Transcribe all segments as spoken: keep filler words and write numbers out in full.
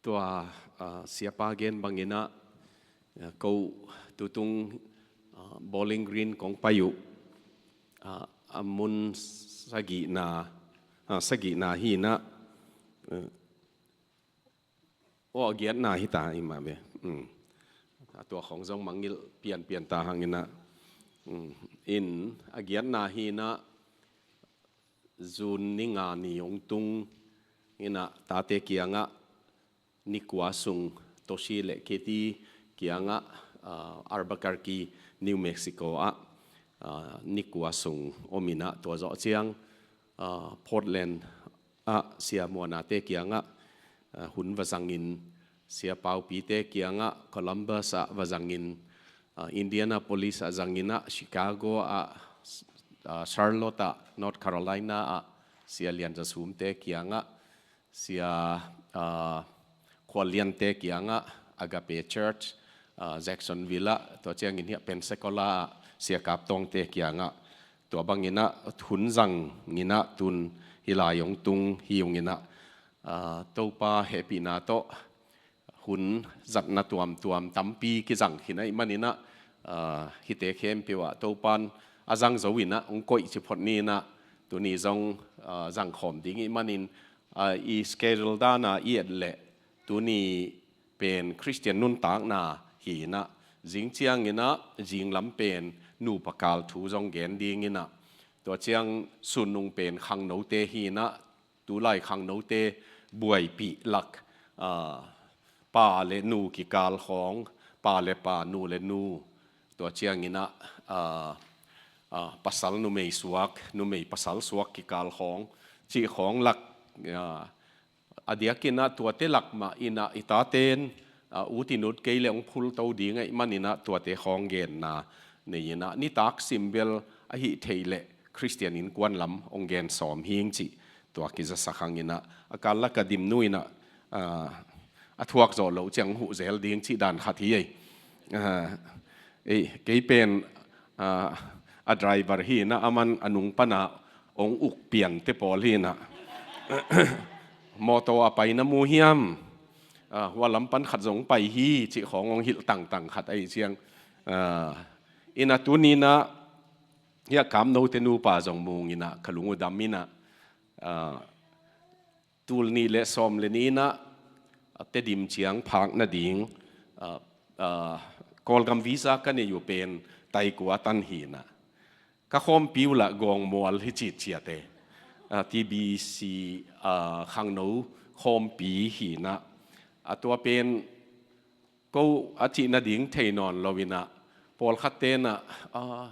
Tua, ah, siapa gen bangin ah, ah, ko tutung, ah, Bowling Green kong pai uh, ah, a mun sagihna, ah, sagihna hi in ah, eh, aw, a giatna hi ta i mah ve. Mm. A tua khong zong mangngilh pianpian ta hang in ah. Mm. In a giatna hi in ah, June ni nga ni hong tung in ah, tate kiangah ni kua sung, Toshi le Katie kiangah, ah, Albuquerque, New Mexico ah, ah, ni kua sung om in ah, tua zawh ciang, ah, Portland ah Sia Muanate kiangah, ah, hun va zangin, Sia Paupite kiangah Columbus ah va zangin, ah, Indianapolis ah zangin ah, Chicago ah, ah, Charlotte ah, North Carolina ah Sia Lian Za Sumte kiangah, Sia, ah, Khual Liante kiangah Agape Church, ah, Jacksonville ah, tua ciangin hiah Pensacola ah Sia Kap Tawngte kiangah, tua bangin ah hun zangin ah tun hih lai hong tung hi ung in ah, ah, Topa hehpihna tawh hun zatna tuamtuam tampi kizang khin ahih manin ah, ah, hihte khempeuh ah Topan a zang zo in ah hong koih ci phot ni in ah, tuni zong, ah, zang khawm ding ih manin, ah, i schedule dan a i et leh tuni pen Khristian nuntakna hi in ah, zing ciangin ah zinglam pen nupa kal thu zong gen ding in ah, tua ciang sunnung pen khangnote hi in ah, tulai khangnote buaipih lak, ah, pa le nu kikal khawng, pa le pa, nu le nu, tua ciangin ah, ah, ah, pasal numei suak, numei pasal suak kikal khawng, cih khawng lak, ah, a diakin ah tuate lak mah in ah i taten, ah, ut in ut kei leh hong phulto ding ahih manin ah tuate khawng genna nei in ah, nitak sim bel ahih theih leh Khristian innkuan lam hong gen sawm hing cih tua kizasak hang in ah, a kal lak a Dimnu in ah, ah, a thuak zawh loh ciang huh zel ding cih dan khat hi ei. Ah, ei, kei pen, ah, a driver hi in ah, aman a nung pan ah hong uk piante pawl hi in ah, mawtaw a paina mu hiam? Ah, hua lam pan khat zong pai hi, cih khawng hong hilh tangtang khat ahih ciang, ah, in ah tuni in ah, hiah Kamnote nupa zong mu ung in ah, ka lung uh dam in ah, ah, tul nih le sawm le nih in ah, ah, Tedim ciang phak nading, ah, ah, Kawlgam visa ka nei uh pen Taikua tan hi in ah, ka khawmpi uh lah Gawngmual hi citciat e. Ah, T B C, ah, khangno khawmpi hi in ah, a tua pen ko a cih nading thei nawn lo in ah, pawlkhatte in ah, ah,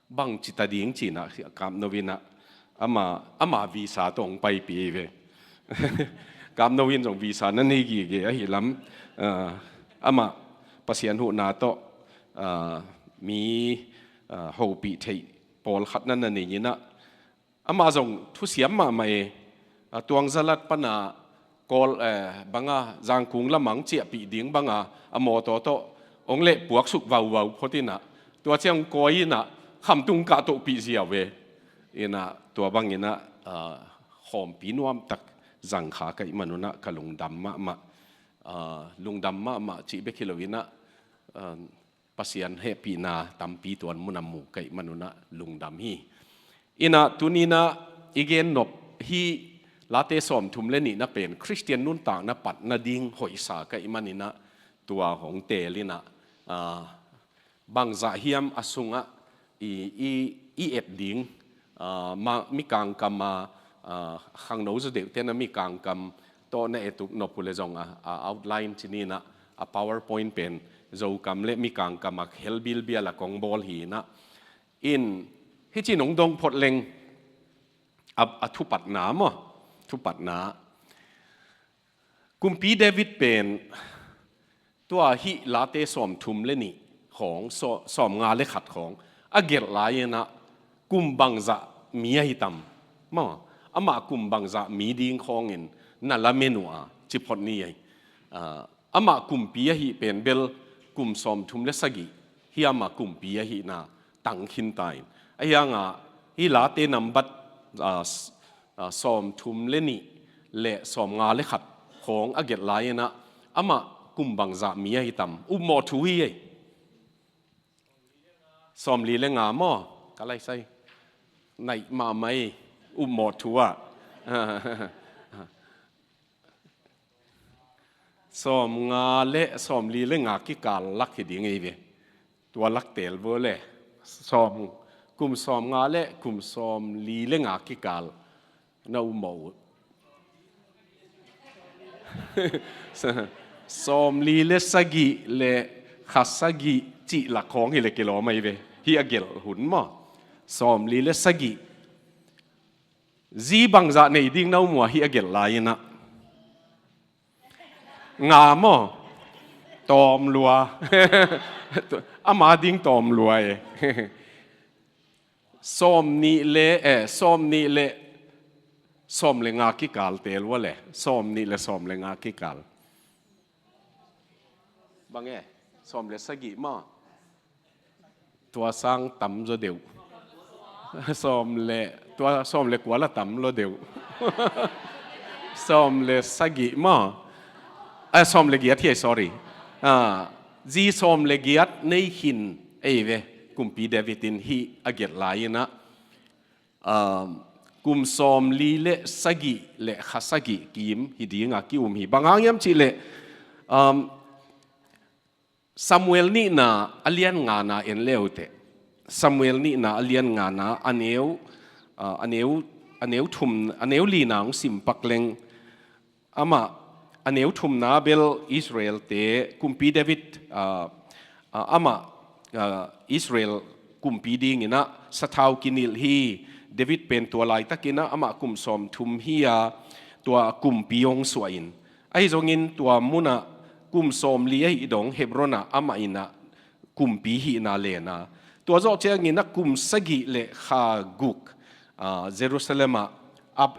bang ci ta ding ci in ah, Kamno in ah, ama, ama visa tawh hong paipih hi ve. Kamno in zong visa na nei gige ahih lam, ah, amah Pasian huhna tawh, ah, mi, ah, hopih theih pawlkhat na na nei in ah, amah zong thusiam mahmah e. Ah, Tuangzalat pan ah Kawl, eh, bang ah Zangkung lam ah hong ciahpih ding bang ah a mawtaw tawh hong leh puaksuk vauvau phot in ah, tua ciang hong kawi in ah Khamtung kahtohpih ziau e. In ah tua bang in ah, ah, khawmpi nuamtak zang kha ka hih man un ah ka lungdam mahmah. Ah, lungdam mahmah cih bek hi lo in ah, ah, Pasian hehpihna tampi tuan mun a mu ka hih man un ah lungdam hi. In ah tuni in ah i gen nop hih Late sawmthum le nihna pen Khristian nuntakna patna ding hoihsa ka hih man in ah tua hong teel in ah, ah, bangzah hiam a sungah i, i, i et ding, ah, ma, Mikangkam a, ah, khangno zaw deuhte na Mikangkam tawh na et uh nop uh leh zong a, a outline ci ni in ah, a PowerPoint pen Zokam le Mikangkam a khel bilbial a kong bawl hi in ah. In, hih ci-in hong dong phot leng a, a thupatna maw, thupatna. Kumpi David pen tua hih Late sawmthum le nih khawng, saw-, sawmnga le khat khawng a gelh lai-in ah kum bangzah mi ahi tam? Maw, amah kum bangzah mi ding khawngin na lamen uh a, ci phot ni ei. Ah, amah kumpi ahih pen bel kum sawmthum le sagih hiam a kumpi ahihna tang khin ta in. Ahi hangah hih Late nambat, ah, s-, ah, sawmthum le nih le sawmnga le khat khawng a gelh lai-in ah, Amah kum bangzah mi ahi tam? Upmawh thu hi ei. Sawmli le nga maw? Ka lai sai. Naih mahmah ei. Upmawh thu ah. Sawmnga le sawmli le nga kikal lak hi ding ei ve. Tua lak teel vua le. Sawm, kum sawmnga le kum sawmli le nga kikal na upmawh uh. Sawmli le sagih le kha sagih cih lak khawng hi le kilawm ahi ve. Hih a gelh hun maw? Sawmli le sagih. Zi bangzah nei ding na upmawh hih a gelh lai-in ah? Nga maw? Tawm lua. Ama ding tawm lua e. Sawmnih le, eh, sawmnih le sawm le nga kikal teel vua le. Sawmnih le sawm le nga kikal. Bang e? Sawm le sagih maw? Tua sang tam zaw deuh. Sawm le, tua sawm le kua la tam lua deuh. Sawm le sagih maw? Eh, sawm le giat hi ei, sorry. Ah, zi sawm le giat nei khin ei ve. Kumpi David in hih a gelh lai-in ah, um, kum sawmli le sagih le kha sagih kim hi ding a ki-um hi. Bang hang hiam cih leh, um, Samuel nihna a lian ngana en le uh teh. Samuel nihna a lian ngana a neu, ah, a neu, a neu thum, a neu lina hong sim pak leng. Amah a neu thumna bel Israel-te, Kumpi David, ah, ah, amah, ah, Israel kumpi dingin ah sathau kinilh hi. David pen tua laitakin ah amah kum sawmthum hi-a, tua kumpi hong suah in. Ahi zongin tua munah kum sawmli ahih dong Hebron ah amah in ah kumpi hihna len a. Tua zawh ciangin ah kum sagih le kha guk, ah, Jerusalem ah, ah,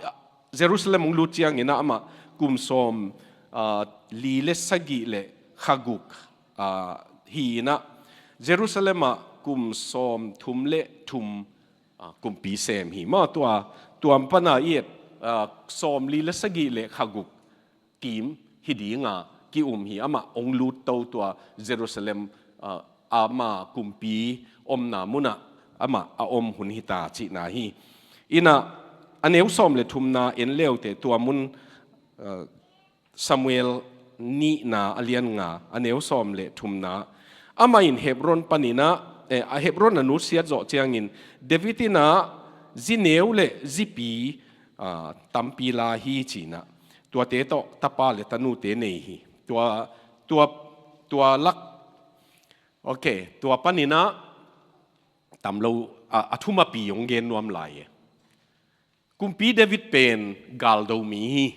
Jerusalem hong lut ciangin ah amah kum sawm, ah, li le sagih le kha guk, ah, hi-in ah Jerusalem ah kum sawmthum le thum, ah, kumpi sem hi. Maw tua, tua pana i et, ah, sawmli le sagih le kha guk kim hi dinga ki-um hi. Amah hong lut to tua Jerusalem, ah, ama kumpi omna munah amah a om hun hita cihna hi. Inah a neu sawm le thumna en le uh teh, tua mun, ah, Samuel nihna a lian nga a neu sawm le thumna. Amah in Hebron panin ah, eh, a Hebron a nutsiat zawh ciangin David in ah zi neu le zipi, ah, tampi la hi ci-in ah. Tuate tawh tapa le tanute nei hi. Tua, tua, tua lak, ok, tua panin ah tam lo, a, a thumapi hong gen nuam lai e. Kumpi David pen galdo mi hi.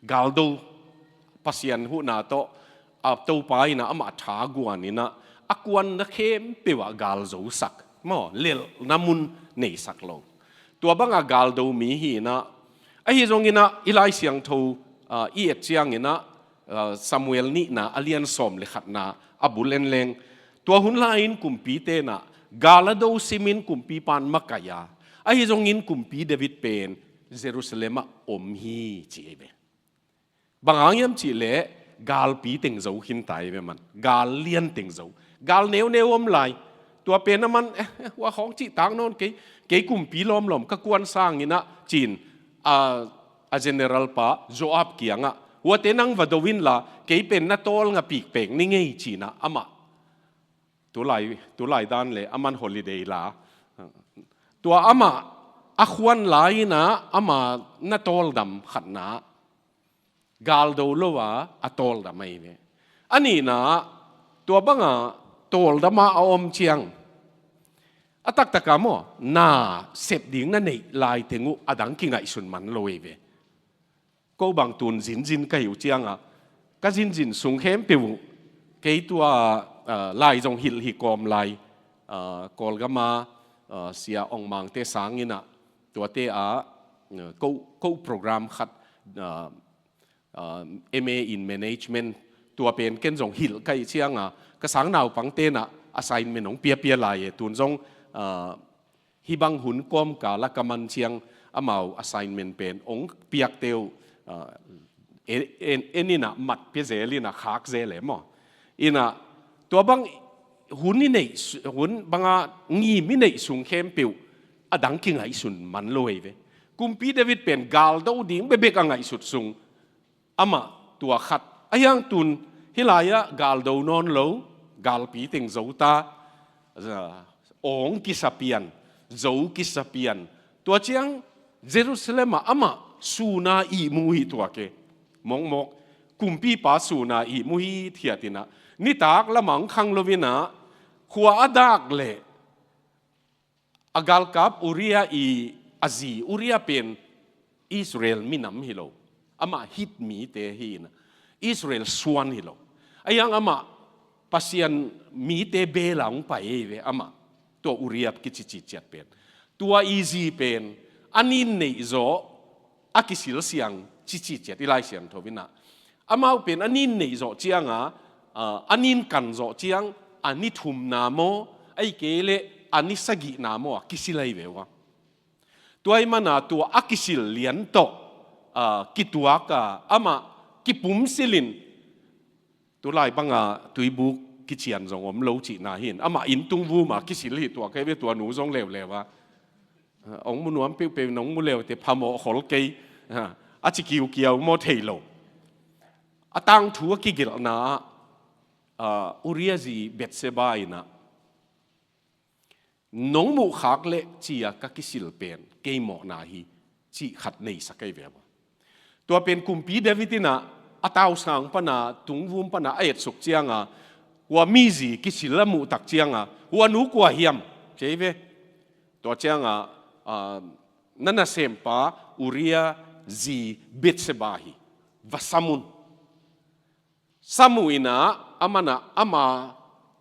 Galdo, Pasian huhna tawh, a, Topa in ah amah thaguan in ah a kuanna khempeuh ah galzosak. Maw, lelhna mun neisak lo. Tua banga galdo mi hi-in ah, ahi zongin ah i Lai Siangtho, ah, i et ciangin ah, ah, Samuel nihna a lian sawm le khatna a bul en leng, tua hun lai-in kumpite in ah gal a do simin kumpipa in makaih a, ahi zongin Kumpi David pen Jerusalem ah om hi ci ei ve. Bang hang hiam cih leh galpi teng zo khinta ei ve man. Gal lian teng zo. Gal neuneu om lai. Tua pen a man, eh, eh, hua khawng cihtak nawn kei, kei kumpi lawmlawm ka kuan sangin ah ci-in, a, a general pa Joab kiangah, huate nang va do inla, kei pen na tawlnga pikpek ni ngei ci-in ah amah. Tulai, tulai dan le a man holiday la. Tua amah a khuan lai-in ah ama na tawldam khatna, galdo lo a a tawldam ahi ve. A nihna, tua banga tawldam a a om ciang, a taktak a maw, na sep ding na neih lai teng uh a dang kingaihsun man lo ahi ve. Ko bang tun zinzin ka hi uh ciangah, ka zinzin sung khempeuh uh, kei tua, ah, lai zong hilh hi kawm lai, ah, Kawlgam a, ah, Sia Ong Mangte sangin ah, tuate ah, ah, ko, ko program khat, ah, ah, M A in Management, tua pen ken zong hilh ka hih ciangah, ka sang naupangte in ah assignment hong piapia lai e, tun zong, ah, hih bang hun kawmkal a ka man ciang amau assignment pen hong piakte uh, ah, en, en, en in ah mat pia zel in ah khak zel e maw. In ah tua bang hun i neih su-, hun banga ngim i neih sung khempeuh a dang kingaihsun man lo hi ve. Kumpi David pen galdo ding bekbek a ngaihsut sung amah tua khat. A hiang tun hih lai-ah galdo nawn lo, galpi teng zo ta, awng kisa pian, zo kisa pian. Tua ciang Jerusalem ah amah suna ihmu hi tuak e. Mawkmawk, kumpipa suna ihmu hithiat in ah, nitak lamah hong khang lo in ah, khua a dak leh a galkap Uriah i a zi Uriah pen Israel minam hi lo. Amah Hit mite hi in ah, Israel suan hi lo. A hiang amah Pasian mite bel a hong pai hi ve amah. Tua Uriah kici citciat pen. Tua i zi pen a nin neih zawh a kisil siang cici ciat i Lai Siangtho in ah. Amau pen a nin neih zawh cianga, a, a nin kan zawh ciang a ni thumna maw, ahih kei leh a ni sagihna maw a kisil ahi ve ua. Tua ahih mana tua a kisil lian tawh, a, kituak a, amah kipumsil in, tu lai banga tuibuk kician zong om lo cihna hi in, amah inn tung vuma kisil hi tuak hi ve, tua nu zong leuleu a. Hong mu nuam peuhpeuh in hong mu leute phamawh khol kei, a ci kiukiau maw thei lo. A tangthu a kigelhna ah, a, Uriah zi Bathsheba in ah, nong muhkhak leh ci-a ka kisil pen kei mawhna hi, cih khat neisak ahi ve ua. Tua pen kumpi David in ah a tausang pana, tungvum pana a etsuk cianga, kua mi zi kisil a muhtak cianga, hua nu kua hiam, ci ahi ve. Tua cianga, a, na nasempa Uriah zi Bathsheba hi, va sam un. Sam uh in ah, aman ah, ama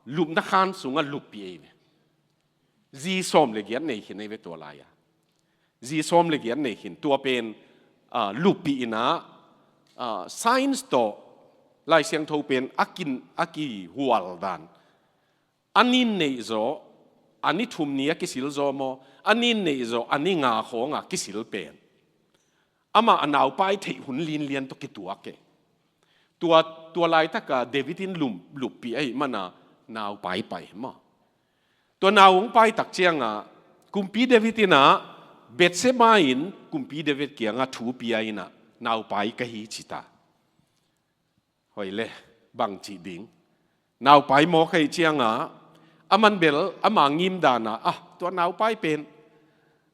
lupna khan sungah luppih ahi ve. Zi sawm le giat nei khin ahi ve tua lai-a. Zi sawm le giat nei khin, tua pen, a, luppih in ah, a, science tawh Lai Siangtho pen a kin, a kihual dan. A nin neih zawh, a ni thum ni a kisil zaw maw, a nin neih zawh, a ni nga khawng a kisil pen. Amah a naupai theih hun linlian tawh kituak e. Tua, tua laitaka David in lum, luppih ahih mana naupai pai maw. Tua nau hong paitak cianga, kumpi David in ah, Bathsheba in kumpi David kiangah thu pia in ah, naupai ka hi ci ta. Hoih le, bang cih ding. Naupai mawk ahih cianga, aman bel, ama ngim dana, ah, tua naupai pen,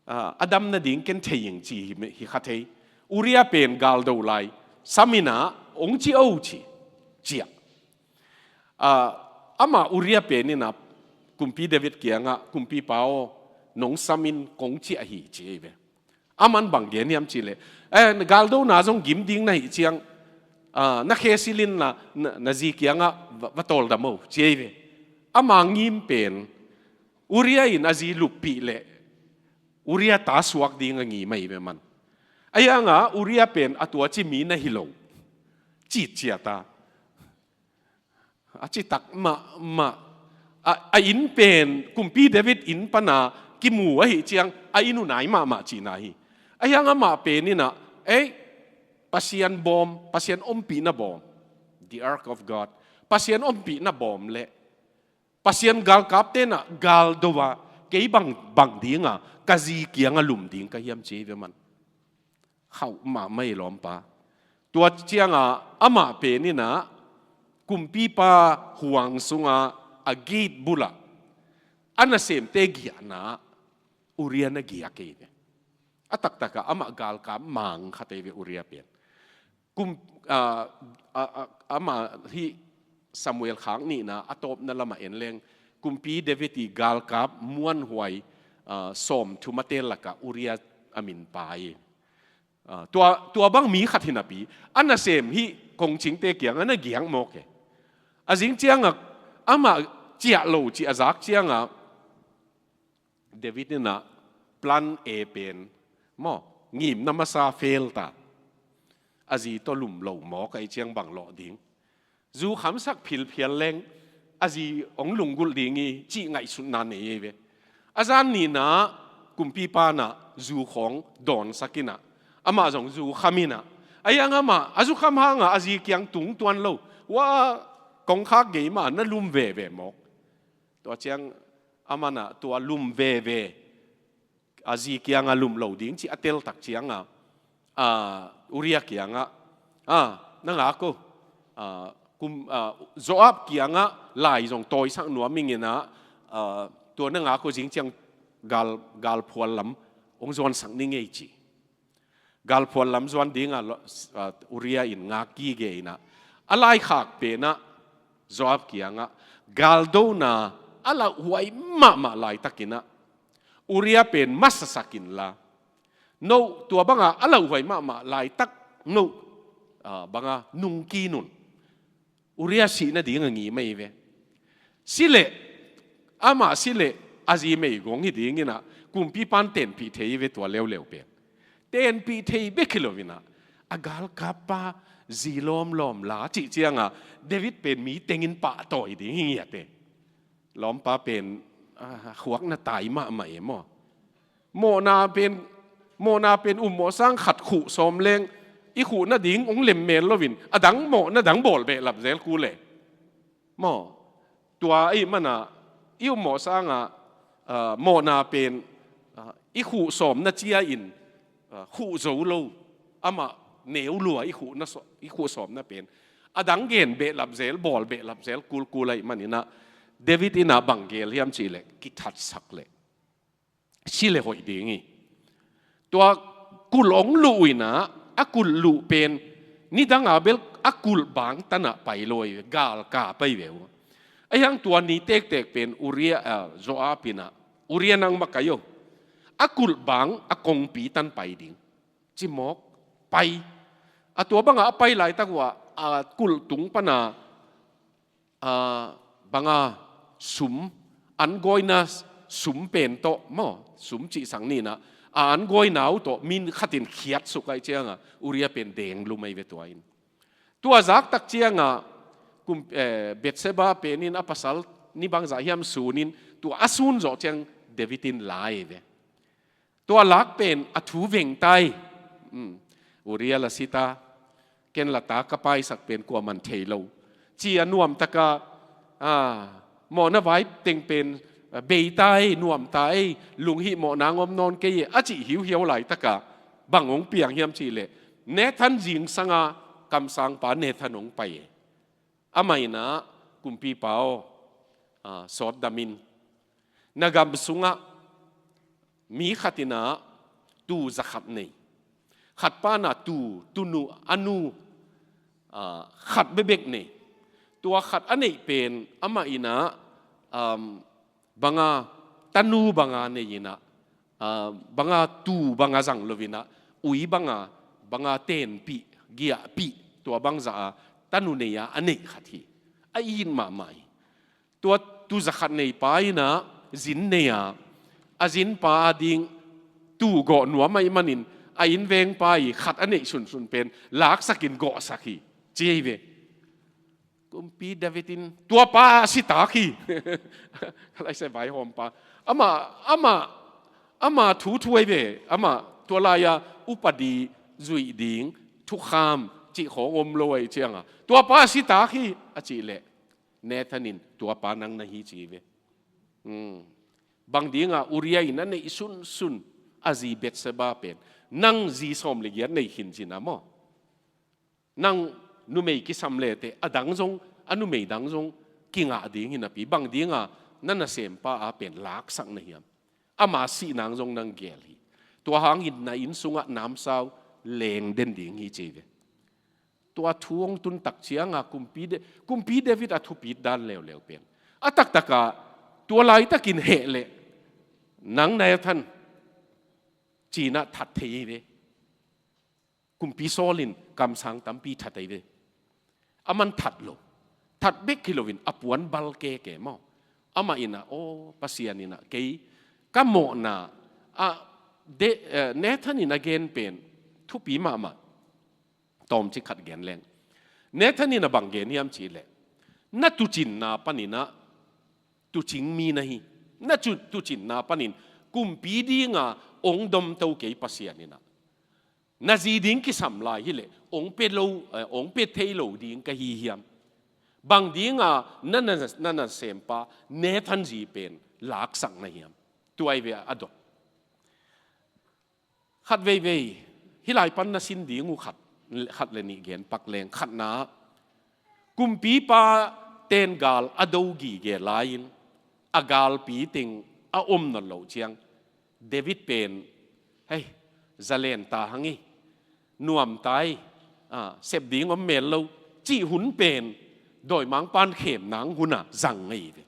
ah, a dam nading ken thei ing ci hi, hi kha thei. Uriah pen galdo lai, sam in ah, hong ci o ci, ciah. Ah, ama Uriah pen in ah, kumpi David kiangah, kumpipa aw, nong sam in kong ciah hi ci ahi ve. Aman bang gen hiam cih leh, eh, galdona zong gim ding na hih ciang, ah, na khe sil in na, na, na zi kiangah va, va tawldam o, ci ahi ve. Ama ngim pen, Uriah in a zi luppih leh, Uriah ta suak ding a ngim ahi ve man. Ahi hanga, Uriah pen a tuaci mi na hi lo. Citciat a. A citak mahmah. A, a inn pen, kumpi David inn pana kimu ahih ciang, a inn uh nai mahmah cihna hi. Ahi hang amah pen in ah, ei, Pasian bawm, Pasian ompihna bawm. The Ark of God. Pasian ompihna bawm leh. Pasian galkapte in ah galdo a, kei bang, bang dinga, ka zi kiangah lum ding ka hiam ci ahi ve man. Khauh mahmah ei lawmpa. Tua cianga amah pen in ah kumpipa huang sunga a gate bulah a nasemte giahna Uriah na giak ei ve. A taktakah amah galkap mang khat ei ve Uriah pen. Kum, ah, ah, ah, amah hih Samuel khak nihna a tawpna lamah en leng, kumpi David i galkap muanhuai, ah, sawmthum a tel lakah Uriah a min pai. Ah, tua, tua bang mi khat hi napi, a nasem hih kongcingte kiangah na giak mawk e. A zing ciangah amah ciah lo cih a zak ciangah, David in ah plan A pen, maw, ngimna masa fail ta. A zi tawh lum lo mawk ahih ciang bang lawh ding. Zu khamsak philphial leng, a zi hong lunggulh ding hi, cih ngaihsutna nei ei ve. A zan nihna, kumpipa in ah zu khawng dawnsak in ah, amah zong zu kham in ah, Ahi hang amah a zukham hangah a zi kiang tung tuan lo. Ua, kongkhak gei mah na lum veve mawk. Tua ciang amah na tua lum veve a zi kiangah lum lo ding cih a teltak ciangah, ah, Uriah kiangah, ah, na ngak o, ah, kum, ah, Joab kiangah lai zong tawisak nuam ing inah, ah, tua na ngak o, zing ciang gal, galphual lam hong zuansak ning ei ci. Galphual lam zuan dingah lo-, ah, Uriah in ngak gige inah, a laikhak penah Joab kiangah galdona a lauhuai mahmah laitakinah Uriah pen masasak inla, no tua banga a lauhuai mahmah laitak no, ah, banga nungkin un. Uriah sih nading a ngim ahi ve. Sileh, amah sileh a zi meigong hi ding inah kumpipan tenpih thei hi ve tua leuleu pen. Tenpih thei bek hi lo inah a galkappa zi lawmlawm la cih ciangah David pen mi tengin pahtawi ding hi ngiat e. Lawmpa pen, ah, khuakna tai mahmah e maw. Mawhna pen, mawhna pen ummawh sang khat khuh sawm leng i khuh nading hong lemmel loin a dang mawhna dang bawl behlap zel kul e. Maw, tua ahih manah i ummawh sangah, ah, mawhna pen, ah, i khuh sawmna cia in, ah, khuh zo lo, amah neu lua i khuhna saw-, i khuh sawmna pen a dang gen behlap zel, bawl behlap zel kulkul ahih maninah David inah bang gel hiam cihleh kithatsak leh sileh hoih ding hi. Tua kulh hong luh uh inah a kulh luh pen nidanga bel a kulh bang tanah pai lo ahi ve, galkap ahi ve uh. Ahi hang tua ni tektek pen Uriah, ah, Joab inah, Uriah nang makai o, a kulh bang a kongpi tan pai ding cimawk pai. A tua bangah a pai laitak uh ah, a kulh tung pana, ah, banga sum, an gawina sum pen tawh maw, sum cihsak ninah a an gawina uh tawh min khatin khiatsuk ahih ciangah Uriah pen deng lum ahi ve tua in. Tua zaktak ciangah kum, eh, Bethsheba penin a pasal ni bangzah hiam sunin tua a sun zawh ciang David in la ahi ve. Tua lak pen a thu vengtai. Hmm. Uriah la sita, ken la ta ka paisak pen kuaman thei lo, ci a nuamtaka, ah, mawhna vai teng pen, ah, beitai, nuamtai, lunghih mawhna ngom nawn kei e a cih hiuhiau laitaka bang hong piang hiam cihleh Nathan zingsanga kamsangpa Nathan hong pai e. Amah inah, kumpipa aw, ah, sawtdamin, na gam sungah mi khat inah tuu zakhat nei, khat panah tuu, tunu, a nu, ah, khat bekbek nei. Tua khat a neih pen amah inah, um, banga tanu banga nei inah, ah, banga tuu banga zang lo inah, ui banga, banga tenpih, giahpih, tua bangzah a tanu nei a a neih khat hi. A it mahmah hi. Tua tuu zakhat neipa inah zin nei a, a zinpa ading tuu gawh nuam ahih manin a innvengpa i khat a neih sunsun pen laksakin gawhsak hi, ci hi ve. Kumpi David in, tuapa a sitak hi. Laisiangtho vaihawmpa. Amah, amah, amah thu thu ahi ve. Amah tua lai-a upadi zuih ding, thukham cih khawng om lo ahih ciangah, tuapa a sitak hi a cihleh Nathan in, tuapa nang na hi ci hi ve. Hmm. Bang dingah Uriah in a neih sunsun a zi Bethsheba pen nang zi sawm le giat nei khin cin a maw? Nang numei kisam leteh a dang zong, a numei dang zong kingah ding hi napi, bang dinga na nasempa a pen laksak na hiam? Ama sih nang zong nang gel hi. Tua hangin na inn sungah namsau leng den ding hi ci ve. Tua thu hong tuntak cianga kumpi De-, kumpi David a thupit dan leuleu pen a taktaka tua laitakin heh leh nang Nathan cinah that thei hi ve. Kumpi Saul in kamsang tampi that ahi ve. Aman that lo. That bek hi loin a puan bal keke maw? Amah inah, aw, Pasian inah kei ka mawhna a, de, eh, Nathan in a gen pen thupi mahmah. Tawmcik khat gen leng, Nathan in a bang gen hiam cihleh, na tucinna paninah tucing mi na hi. Na cu-, tucinna panin kumpi dinga ong domto kei Pasian inah Na zi ding kisam lai hileh ong pe lo, eh, ong pe thei lo ding ka hi hiam? Bang dinga na, na, na nasempa Nathan zi pen laksak na hiam? Tua hi ve a dot. Khat veivei, hih lai pan na sin ding uh khat, khat le nih gen pak leng. Khatna, kumpipa ten gal a do gige lai-in a galpi teng a om nawn loh ciang David pen, hei, zalen ta hang hi, nuam ta hi, ah, sep ding om mel lo, cih hun pen dawimangpa'n khem nang hun ah zang ngei ve.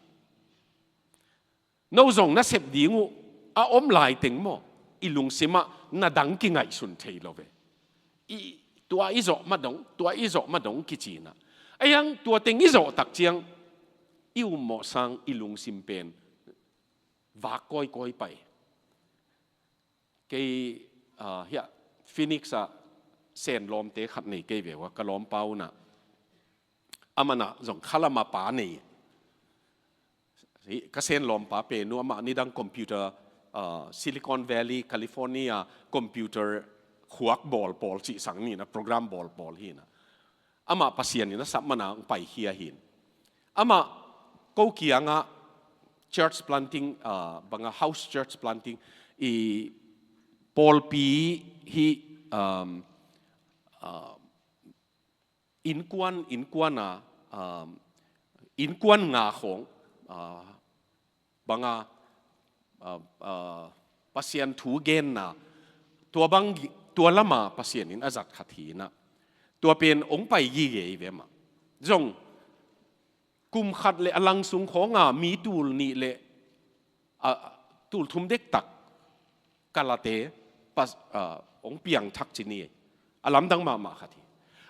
No zong na sep ding uh a om lai teng maw, i lungsim ah na dang kingaihsun thei lo ve. I, tua i zawh ma dong, tua i zawh ma dong kici-in ah. Ahi hang tua teng i zawh tak ciang i ummawh sang i lungsim pen vak kawikawi pai. Kei, ah, hiah Phoenix ah Sen lawmte khat nei kei ve ua, ka lawmpa un ah. Aman ah zong khalam a pa nei. Hi, ka Sen lawmpa pen uh amah nidang computer, ah, Silicon Valley, California computer khuak bawl pawl cih sang ni-in ah, program bawl pawl hi-in ah. Amah Pasian in a sap man a hong paikhia hi-in. Amah ko kiangah church planting, ah, bang a house church planting, i pawlpi hi, um, ah, innkuan, innkuan a, um, innkuan nga khawng, ah, bang a, ah, ah, Pasian thu genna, tua bang, tua lam a Pasian in a zat khat hi-in ah. Tua pen hong pai gige hi ve mah. Zong kum khat le a lang sung khawng a mi tul nih le, ah, tul thum dektak kalate pas, ah, hong piangthak ci ni. A lamdang mahmah khat hi.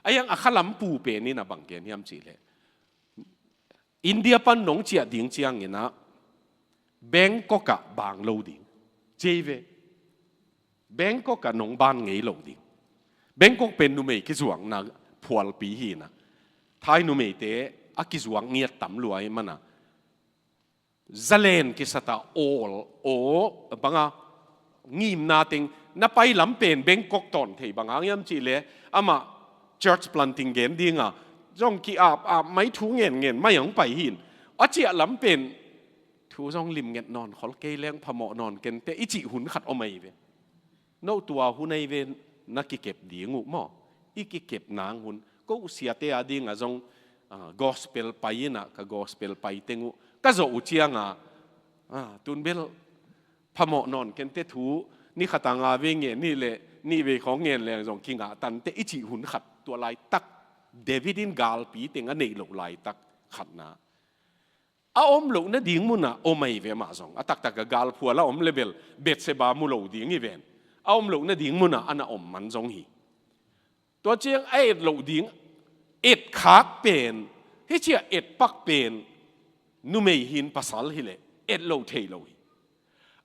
Ahi hang a khalam pu pen in ah bang gen hiam cih leh, India pan nong ciah ding ciangin ah Bangkok ah bang lo ding, ci hi ve. Bangkok ah nong ban ngei lo ding. Bangkok pen numei kizuakna phualpi hi-in ah, Thai numeite a kizuak ngiat tam lua ahih man a, zalen kisat a awl, aw, bang a, ngimna teng na pai lam pen Bangkok tawn thei. Bang hang hiam cih leh amah church planting gen ding a, zong ki-ap ap mai, thu ngen ngen mai hong pai hi-in, a ciah lam pen thu zong limnget nawn khol kei leng phamawh nawn ken teh i cih hun khat om ahi ve. No tua hun ahi ve, na kikep ding uh maw? I kikep nang hun. Ko siate a ding ah zong, ah, gospel pai in ah, ka gospel pai teng uh ka zawh uh ciang a, ah, tun bel phamawh nawn ken teh, thu ni khat a nga vei ngen, nih le nih vei khawng ngen leng zong kingah tan teh i cih hun khat. Tua laitak David in galpi teng a neih loh laitak khatna. A om loh nading mun ah om ahi ve mah zong. A taktak a galphual a om leh bel Bathsheba mu lo ding hi ven. A om loh nading mun ah a na om man zong hi. Tua ciang a et loh ding, etkhak pen, hih ciah etpak pen numei hi-in pasal hileh et lo thei lo hi.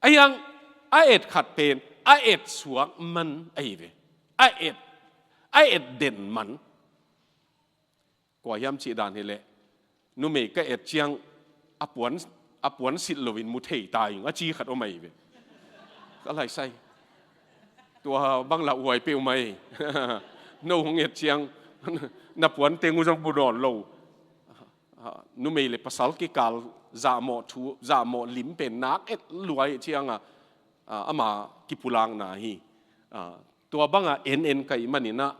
Ahi hang a et khat pen a et suak man ahi ve. A et, a et den man. Kua hiam cih dan hileh, numei ka et ciang a puan, a puan silh loin mu thei ta ing, a ci khat om ahi ve. Ka laisai. Tua bang lauhuai peuhmah hi. No hong et ciang na puan teng uh zong mu nawn lo. Ah, numei le pasal kikal zahmawh thu, zahmawh lim pen nak et lua ahih ciang a, ah, ama kipulakna hi. Ah, tua bang a en en ka hih manin ah,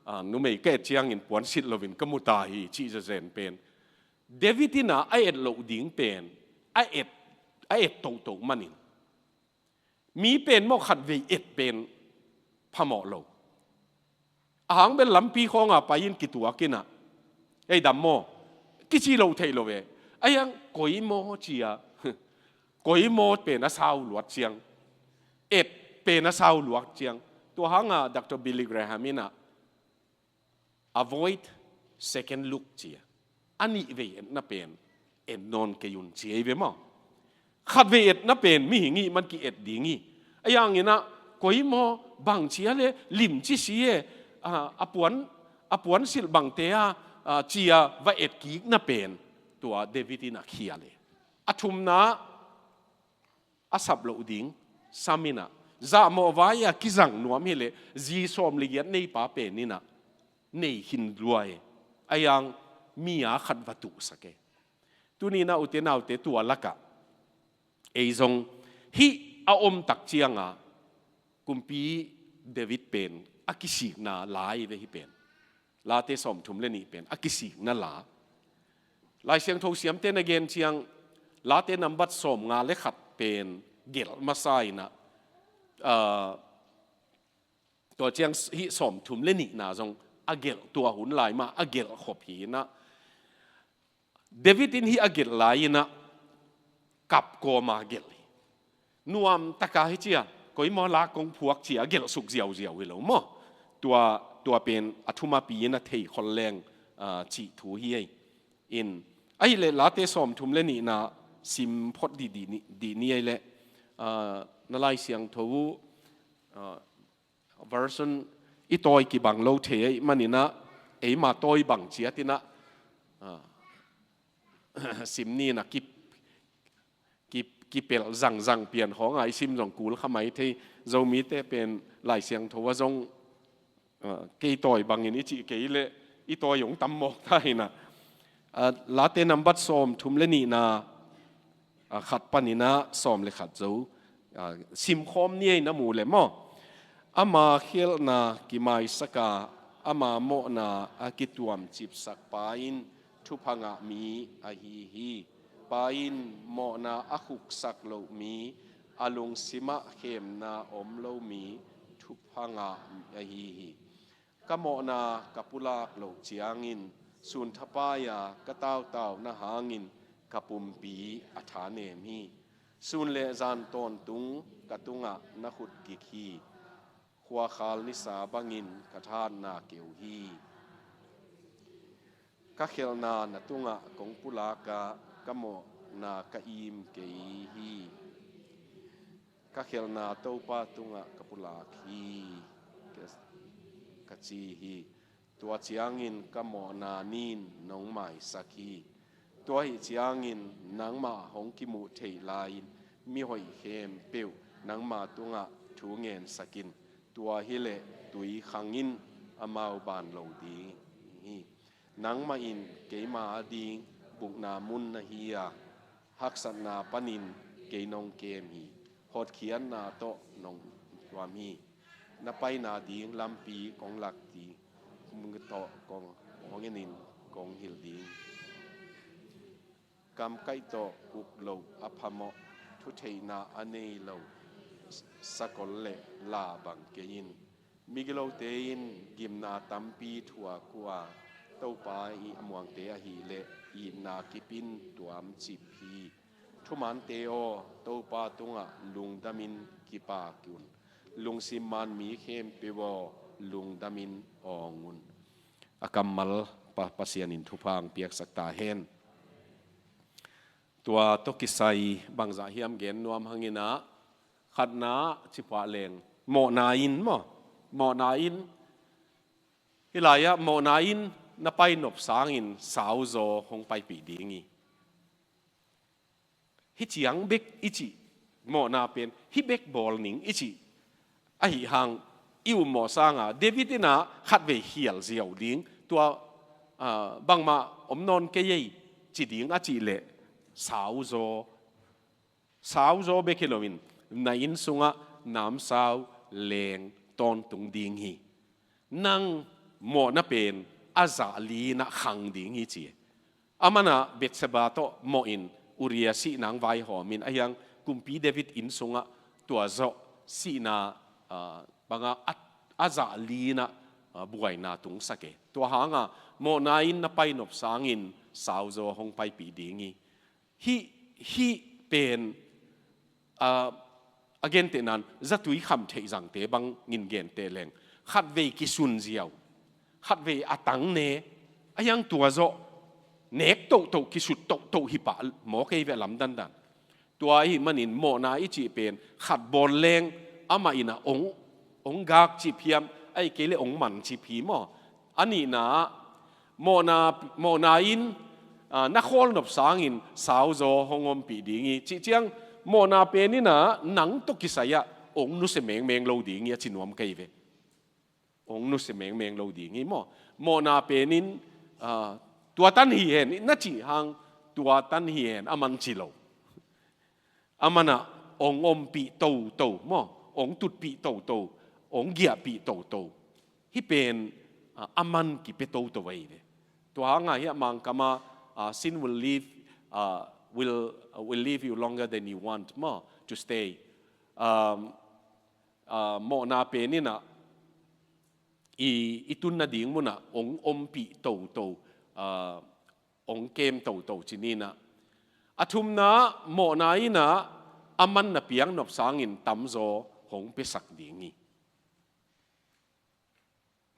ah, numei ka et ciangin puan silh loin ka mu ta hi, cih zenzen pen. David in ah a et loh ding pen a et, a et tohtoh manin. Mi pen maw, khatvei et pen phamawh lo. A hang bel lampi khawng a pai in kituak in ah, "Ei, dam maw?" kici lo thei lo ve. Ahi hang, "Koi maw?" ci a, "Koi maw?" pen a sau luat ciang, "Et" pen a sau luat ciang. Tua hang a Doctor Billy Graham in ah, "Avoid second look," ci a, a nih vei etna pen et nawn kei un, ci ahi ve maw. Khatvei etna pen mihing hih man ki-et ding hi. Ahi hangin ah, "Koi maw, bang ci a le lim ci si e, a, a puan, a puan silh bangte a, a, ci a va et kikna pen," tua David in a khial e. A thumna, a sap loh ding, Sam in ah Zahmawh vai-a kizang nuam hileh zi sawm le giat neipa pen in ah nei khin lua e. Ahi hang mi-a khat va tuhsak e. Tuni-in ah ute naute, tua lakah ei zong hih a om tak ciangah kumpi David pen a kisikna la hi ve, hih pen. Late sawmthum le nih pen a kisikna la. Lai Siangtho siamte na gen ciang, Late nambat sawmnga le khat pen gelh masa in ah, ah, tua ciang hih sawmthum le nihna zong a gelh, tua hun lai mah a gelh khop hi in ah, David in hih a gelh lai in ah kap kawma gelh hi. Nuam taka hi cia, koi maw la kong phuak cia a gelh suk ziauziau hi lo maw? Tua, tua pen a thumapi in a thei khol leng, ah, cih thu hi ei. In, ahih leh Late sawmthum le nihna sim phot dih, dih ni, dih ni ei leh, ah, na Lai Siangtho uh, ah, version i tawi kibang lo thei ahih manin ah, eima tawi bang ciat in ah, ah, sim ni in ah ki, ki, kipelh zangzang pian khawng a i sim zong kul kha mai thei. Zomite pen Lai Siangtho ah zong, ah, kei tawi bangin i cih kei leh i tawi hong tam mawk ta hi in ah. Ah, Late nambat sawmthum le nihna, ah, khat panin ah sawm le khat zo, ah, simkhawm ni ei, na mu leh maw? Ama khialhna kimaisak a, ama mawhna a kituamcipsak pa in thupha ngah mi ahi hi. Pa in mawhna a khuksak loh mi, a lungsimah khemna om lo mi thupha ngah ahi hi. Ka mawhna ka pulak loh ciangin, sun thapai-a ka tautauna hangin ka pumpi a thanem hi. Sun le zan tawntung ka tungah na khut kik hi. Khuakhal nisa bangin ka thahatna keu hi. Ka khialhna na tungah kong pulak a, ka mawhna ka im kei hi. Ka khialhna Topa tungah ka pulak hi, ka, ka ci hi. Tua ciangin ka mawhna nin nong maisak hi. Tua ahih ciangin nangmah hong kimuh theih lai-in mihoih khempeuh nangma tungah thu ngensak in. Tua hileh tui khang in amau ban lo ding hi. Nangmah in keima ading bukna mun na hi a, haksatna panin kei nong kem hi. Hotkhiatna tawh nong tuam hi. Na paina ding lampi kong lak ding, kong tawh kong, kong en in kong hilh ding. Kamkaih tawh uk loh a phamawh, thutheihna a nei lo sakol le la bang kei in. Migilote in gimna tampi thuak uh a, Topa i a muangte ahih leh itna kip in tuamcip hi. Thumante aw, Topa tungah lungdamin kipak un. Lungsim man mi khempeuh aw, lungdamin awng un. A kammal Pa, Pasian in thupha hong piaksak ta hen. Tua tawh kisai bangzah hiam gen nuam hang in ah, khatna cipah leng, mawhna in maw? Mawhna in, hih lai-ah mawhna in na pai nop sangin sauzaw hong paipih ding hi. Hih ciang bek i cih, mawhna pen hih bek bawl ning i cih ahih hang, i ummawh sanga David in ah khatvei khial ziau ding, tua, ah, bangmah om nawn kei ei ci ding a cih leh, sauzaw, sauzaw bek hi loin na inn sungah namsau leng tawntung ding hi. Nang mawhna pen a zah li-in ah khang ding hi ci. Aman ah Bathsheba tawh mawh in Uriah sihna hong vaihawm in, ahi hang kumpi David inn sungah tua zawh sihna, ah, bangah a, a zah li-in ah, ah, buaina tungsak e. Tua hanga mawhna in na pai nop sangin sauzaw hong paipih ding hi. Hih, hih pen, ah, a gentehna in zatui kham theih zangte bangin genteh leng, khatvei kisun ziau, khatvei a tang ne, ahi hang tua zawh nek tohtoh, kisut tohtoh hi pah maw, kei ve lamdandan. Tua ahih manin mawhna i cih pen khat bawl leng amah in ah ong, ong gakcip hiam, ahih kei leh ong mancip hi maw? A nihna ah, mawhna, mawhna in, ah, na khawl nop sangin sauzaw hong ompih ding hi. Cih ciang mawhna pen in ah nang tawh kisai-ah Ong nusia mengmeng lo ding hi a ci nuam ka hi ve. Ong nusia mengmeng lo ding hi maw. Mawhna penin, ah, tua tan hi hen, na cih hang tua tan hi hen, a man ci lo. A man ah ong ompih toto maw, ong tutpih toto, ong giahpih toto. Hih pen, ah, a man kipia toto ahi ve. Tua hang ah hiah Mangkam ah, ah, sin will leave, ah, will, will leave you longer than you want maw, to stay. Um, ah, mawhna penin ah i, i tun nading mun ah ong ompih toto, ah, ong kem toto ci ni in ah. A thumna, mawhna in ah a man na piak nop sangin tamzaw hong piasak ding hi.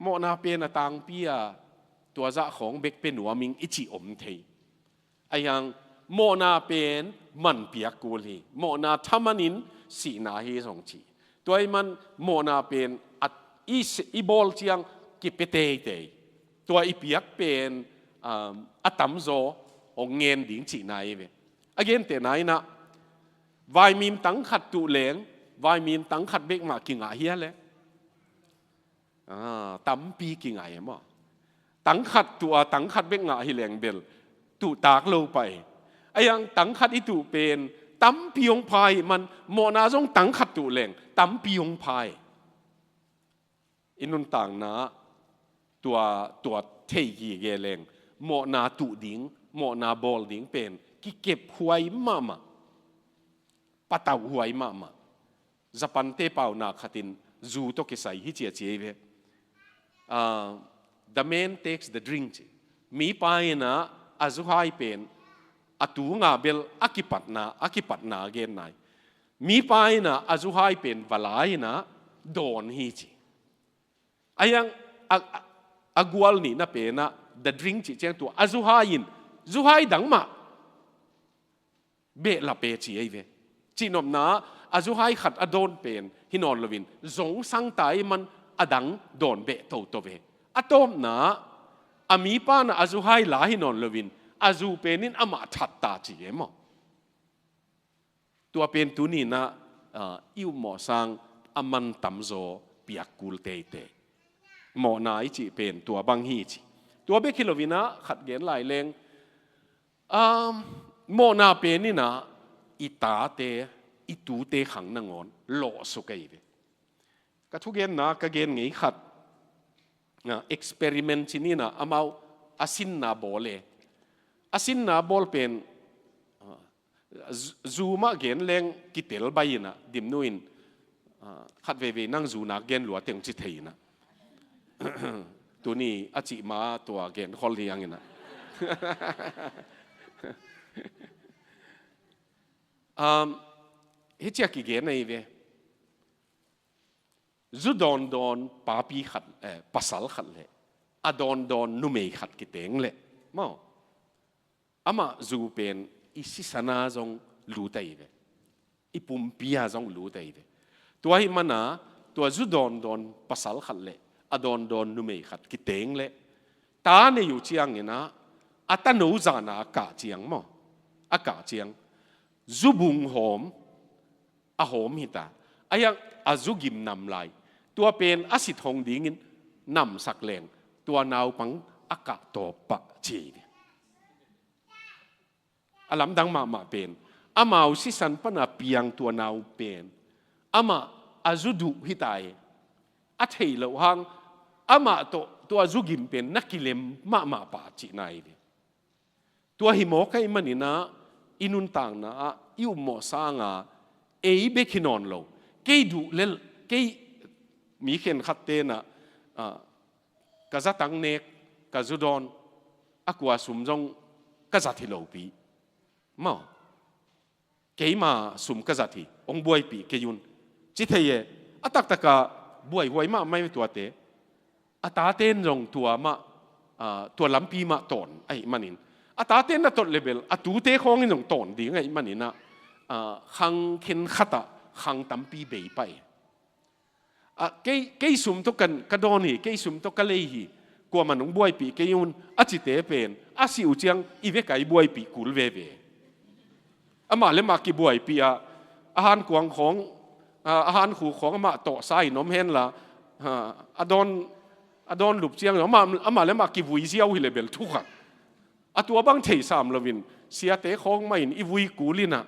Mawhna pen a tangpi a, tua zah khawng bek pia nuam ing i cih om thei. Ahi hang mawhna pen man piak kul hi. Mawhna thaman in sihna hi zong ci. Tua ahih man mawhna pen a, i, i bawl ciang kipia teitei. Tua i piak pen, um, a tamzaw hong ngen ding cihna hi ve. A gentehna in ah, vaimim tang khat tuh leng, vaimim tang khat bek mah kingah hia leh? Ah, tampi kingah e maw. Tang khat tuh a, tang khat bek ngah hi leng bel tuh tak lo pah e. Ahi hang tang khat i tuh pen tampi hong pha ahih man, mawhna zong tang khat tuh leng tampi hong pha e. I nuntakna tua, tua thei gige leng, mawhna tuh ding, mawhna bawl ding pen kikep huai mahmah, patauh huai mahmah. Japan-te paunak khatin zu tawh kisai hi ci a ci hi ve. Ah, the man takes the drink ci. Mipa in ah a zuhai pen a tu ngah bel a kipatna, a kipatna gen nai. Mipa in ah a zuhai pen va la in ah dawn hi ci. Ahi hang a, a, a gual nihna pen ah the drink cih ciang tua a zuhai in, zuhai dang mah behlap e ci ahi ve. Cihnopna ah a zuhai khat a dawn pen hi nawn loin zong sangta ahih man a dang dawn beh toto ve. A tawpna ah a mipa in ah a zuhai la hi nawn loin a zu pen in amah that ta ci e maw. Tua pen tuni in ah, ah, i upmawh sang a man tamzaw piak kul teitei. Mawhna i cih pen tua bang hi ci. Tua bek hi loin ah khat gen lai leng, um, mawhna pen in ah i tate, i tute khang nangawn lawhsuk ahi ve. Ka thugenna ka gen ngei khat, ah, experiment ci ni in ah amau a sinna bawl e. A sinna bawl pen, ah, zu-, zu mah gen leng kitel bai in ah Dimnu in, ah, khat veivei nang zu nak gen lua teng ci thei in ah. Tuni a cih ma tua gen khol hi hang in ah. Um, hi ciah kigen ahi ve. Zu dawndawn papi khat, eh, pasal khat leh a dawndawn numei khat kiteng leh maw, amah zu pen i sisan ah zong lut ahi ve, i pumpi ah zong lut ahi ve. Tua ahih man ah tua zu dawndawn pasal khat leh a dawndawn numei khat kiteng leh ta nei uh ciangin ah a tano zan ah a kah ciang maw, a kah ciang zu bung hawm a hawm hi ta. Ahi hang a zu gim nam lai, tua pen a sit hong dingin namsak leng tua naupang a kah tawp pah ci hi. A lamdang mahmah pen amau sisan pan a piang tua nau pen amah a zu duh hi ta e. A theih loh hang amah tawh tua zu gim pen na kilem mahmah pah cihna hi ve. Tua hi mawk ahih manin ah i nuntakna ah i upmawh sang a ei bek hi nawn lo. Kei duh lel, kei, mi khenkhatte in ah, ah, ka zatang nek, ka zu dawn, a kua sum zong ka zat hi lopi maw. Keima sum ka zat hi, hong buaipih kei un, ci thei e. A taktak ah buaihuai mahmah hi tuate. A tate in zong tua mah, ah, tua lampi mah tawn ahih manin a tate in a tot leh bel a tute khawng in zong tawn ding ahih manin ah, ah, khang khenkhat ah khang tampi bei pah hi. Ah, kei, kei sum tawh ka, ka dawn hi, kei sum tawh ka lei hi, kuamah in hong buaipih kei un, a cite pen a sih uh ciang i vek a i buaipih kul veve. Amah le mah kibuaipih ah a hankuang khawng A, a hankhuk khawng amah tawhsa in om henla, a, a dawn, a dawn lup ciang amah, amah le amah kivui ziau hi le bel thu khat. A tua bang thei sam loin siate khawng mah in i vui kul inah.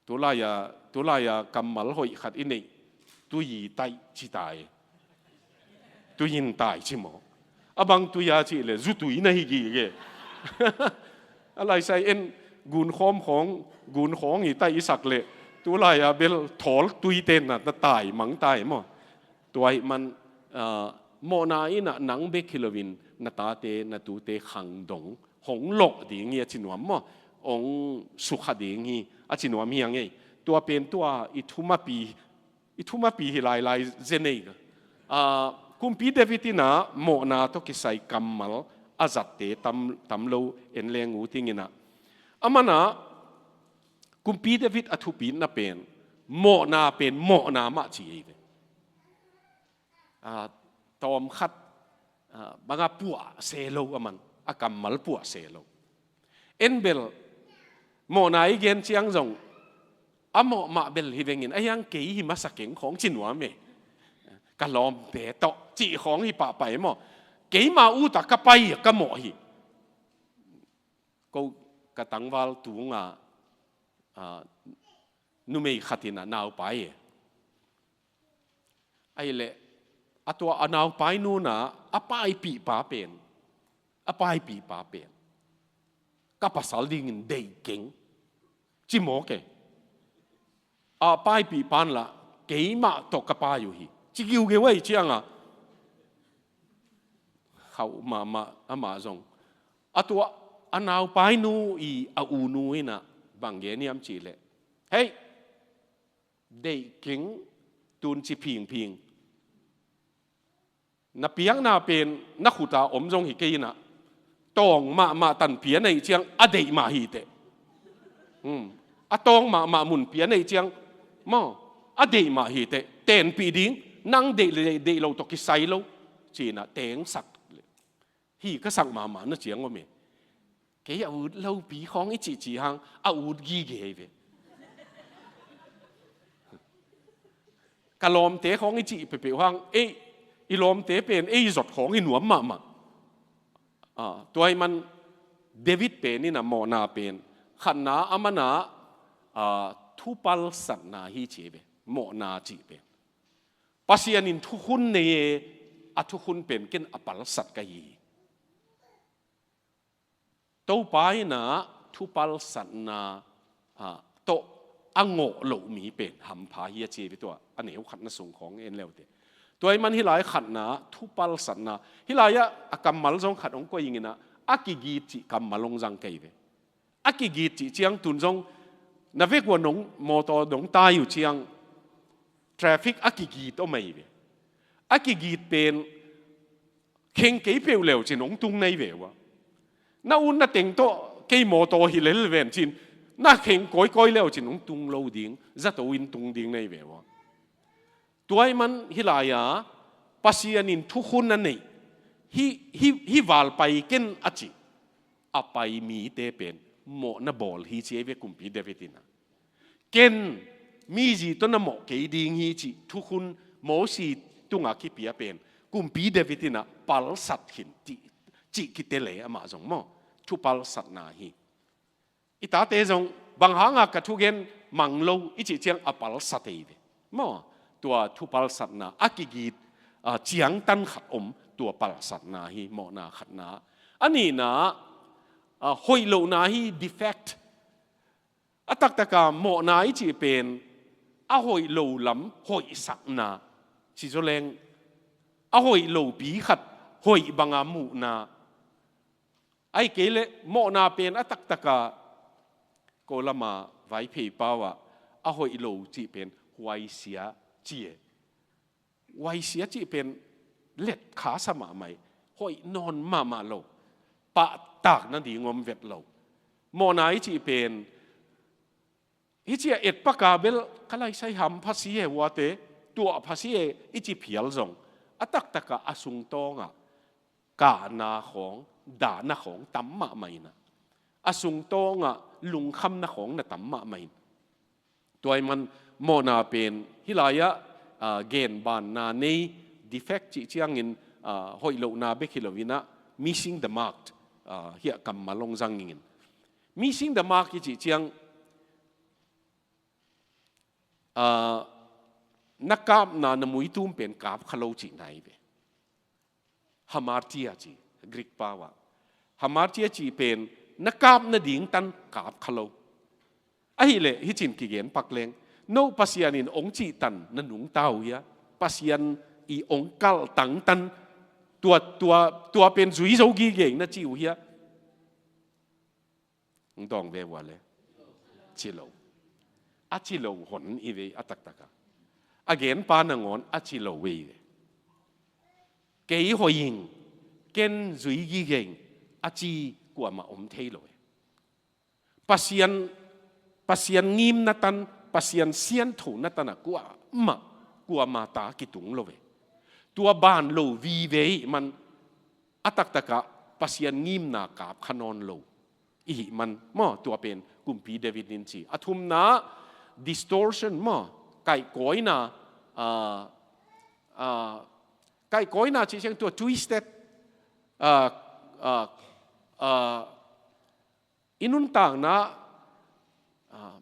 Tulai-a, tulai-a kammal hoih khat i neih, tui i taih ci tai. Tui in tai ci maw? A bang tui a cih le zu tui na hi gige. A laisai en gunkhawm khawng, gunkhawng i taih i sak le tulai-a bel thawl tuite na, na tai mang tai maw? Tua ahih man, ah, mawhna inah nang bek hi loin na tate, na tute khang dong hong lawh ding hi a ci nuam maw? Hong sukha ding hi a ci nuam hi a ngei. Tua pen tua i thumapi, i thumapi hi lailai zenei. Ah, Kumpi David inah mawhna tawh kisai kammal a zatte tam, tam lo en leng uh tinginah. Amanah Kumpi David a thupitna pen, mawhna pen mawhna mah ci ei ve. Ah, tawm khat, ah, banga puah se lo aman, a kammal puah se lo. En bel, mawhna i gen ciang zong, a mawh mah bel hi vengin, a hiang kei hi masa keng khawng ci nuam e. Ka lawmte tawh, cih khawng hi pahpah e maw. Keima uta ka pai, ka mawh hi. Ko ka tangval tunga, ah, numei khat inah naupai e. Ahih leh, a tua a naupai nuna, a paipihpa pen. A paipihpa pen. Ka pasal dingin deih keng. Ci mawk e. A paipihpan lah, keimah tawh ka pai uh hi. Ci giugeu ei cianga. Khauh mahmah, amah zong. A tua, a naupai nu i a u nu inah, bang gen hiam cih leh. Hei! Deih keng tun ci phingphing. Na piakna pen na khuta om zong hi kei inah. Tawng mahmah tanpi a neih ciang a deih mah hi teh. Hmm. A tawng mahmah munpi a neih ciang maw, a deih mah hi teh. Tenpih ding, nang deih le deih lo tawh kisai lo. Ci inah tengsak. Hi ka sak mahmah na ciang om e. Kei a ut lopi khawng i cihcih hang, a ut gige hi ve. Ka lawmte khawng i cih peuhpeuh hang, ei, i lawmte pen, ei zot khawng i nuam mahmah. Ah, tua ahih man David pen inah mawhna pen. Khatna amanah, ah, thupalsatna hi ci ve. Mawhna cih pen. Pasian in thukhun nei e, a thukhun pen ken a palsat ka hi hi. Topa inah thupalsatna, ah, tawh a ngawh loh mi pen hampha hi a ci ve tua, a neu khatna sung khawng en leute. Tua ahih man hih lai khatna, thupalsatna, hih lai-ah a kammal zong khat hong koih inginah, a kigit cih kammal hong zang kei ve. A kigit cih ciang tun zong, na vek ua nong mawtaw nong tai uh ciang, traffic a kigit om ahi ve. A kigit pen, kheng kei peuh leu cin hong tung nei ve ua. Na ut na teng tawh kei mawtaw hi lel ven cin, na kheng kawikawi leu cin hong tung lo ding, zato in tung ding nei ve ua. Tua ahih man hih lai-a, Pasian in thukhun a neih, hih, hih, hih val pai ken a cih, a pai mite pen, mawhna bawl hi ci ei ve Kumpi David inah. Ken, mizi tawh na mawh kei ding hi cih, thukhun Mosi tungah kipia pen, Kumpi David inah palsat khin cih, cih kite le amah zong maw, thupalsatna hi. I tate zong, bang hanga ka thugen mang lo, i cih ciang a palsat ei ve. Maw, tua thupalsatna, a kigit, ah, ciangtan khat om, tua palsatna hi, mawhna khatna. A nihna, ah, hoih lohna hi, defect. A taktaka mawhna i cih pen, a hoih lo lam, hoihsakna. Ci zaw leng, a hoih lopi khat, hoih banga muhna. Ahih kei leh mawhna pen a taktaka, ko lama Vaiphei pau-ah, a hoih lo cih pen, huaisia ci e. Huaisia cih pen, let kha sa mahmah e, hoih nawn mahmah lo, pahtak nading om vet lo. Mawhna i cih pen, hih ci a et paka bel, ka laisai ham pha si e huate, tuah pha si e, i ci phial zong. A taktaka a sungtawngah, kahna khawng, dahna khawng, tam mahmah inah. A sungtawngah, lungkhamna khawng na tam mahmah in. Tua ahih man, mawhna pen hih lai-ah, ah, genbanna nei, defect cih ciangin, ah, hoih lohna bek hi loinah missing the mark, ah, hiah kammal hong zangin. Missing the mark i cih ciang, ah, na kapna na muitum pen kap kha lo cihna hi ve. Hamartia ci, Greek pau ah. Hamartia ci pen na kap nading tan kap kha lo. Ahileh hih cin kigen pak leng, no Pasian in ong cihtan na nungta uh hia? Pasian i ong kalh tangtan tua, tua, tua pen zui zo gige ing na ci uh hia? Ong dawng ve ua le. Ci lo. A ci lo hon i ve a taktak a. A genpa nangawn a ci lo ve i ve. Kei hoih ing, ken zui gige ing, a ci kuamah om thei lo e. Pasian, Pasian ngimna tan, Pasian sianthona tan ah kuamah, kuamah ta kitung lo ve. Tua ban lo vive i hih man a taktak ah Pasian ngimna kap kha nawn lo i hih man maw, tua pen Kumpi David in ci. A thumna, distortion maw, kaihkawina, ah, ah, kaihkawina cih ciang tua twisted, ah, ah, ah, i nuntakna, ah,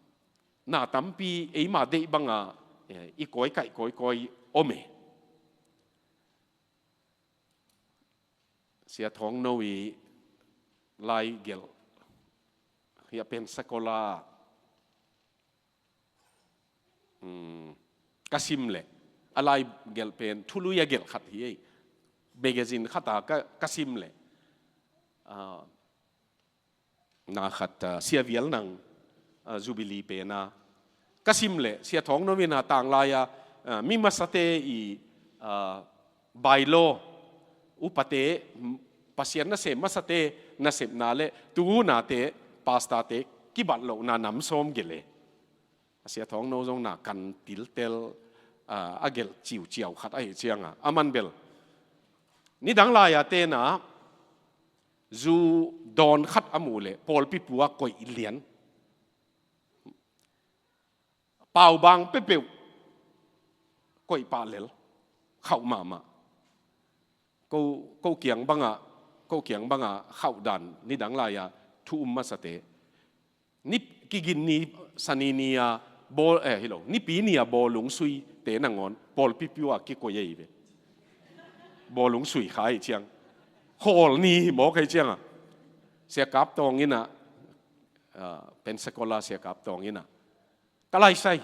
na tampi eima deih banga, eh, i kawi kaih kawikawi om e. Sia Thawng No i lai gelh hiah Pensacola, um, ka sim leh, a lai gelh pen thului a gelh khat hi ei. Magazine khat a ka, ka sim leh, ah, na khat, ah, Sia Vial Nang, ah, Jubilee pen a ka sim leh, Sia Thawng No in a tanglai a, ah, mi masate i, ah, bylaw, upate, m-, Pasian nasem masate nasepna le tuunate, pastorte kibat lohna nam sawm gelh e. A Sia Thawng No zong na kan tiltel, ah, a gelh ciuciau khat ahi cianga, a man bel nidang lai-a tena zu dawn khat a muh leh pawlpi pua koih lian. Paubang peuhpeuh koih pah lel, khauh mahmah. Ko, ko kiang bangah, ko kiang bangah khauh dan nidang lai-a thu um masate. Ni kigin ni, sani ni a bawl, eh, hi lo, nipi ni a bawlung suite nangawn pawlpi pua kikoih ei ve. Bawlung sui kha hi ciang. Khawl ni hi mawk hi cianga. Sia Kap Tawng in a, ah, Pensacola Sia Kap Tawng in a, ka laisai.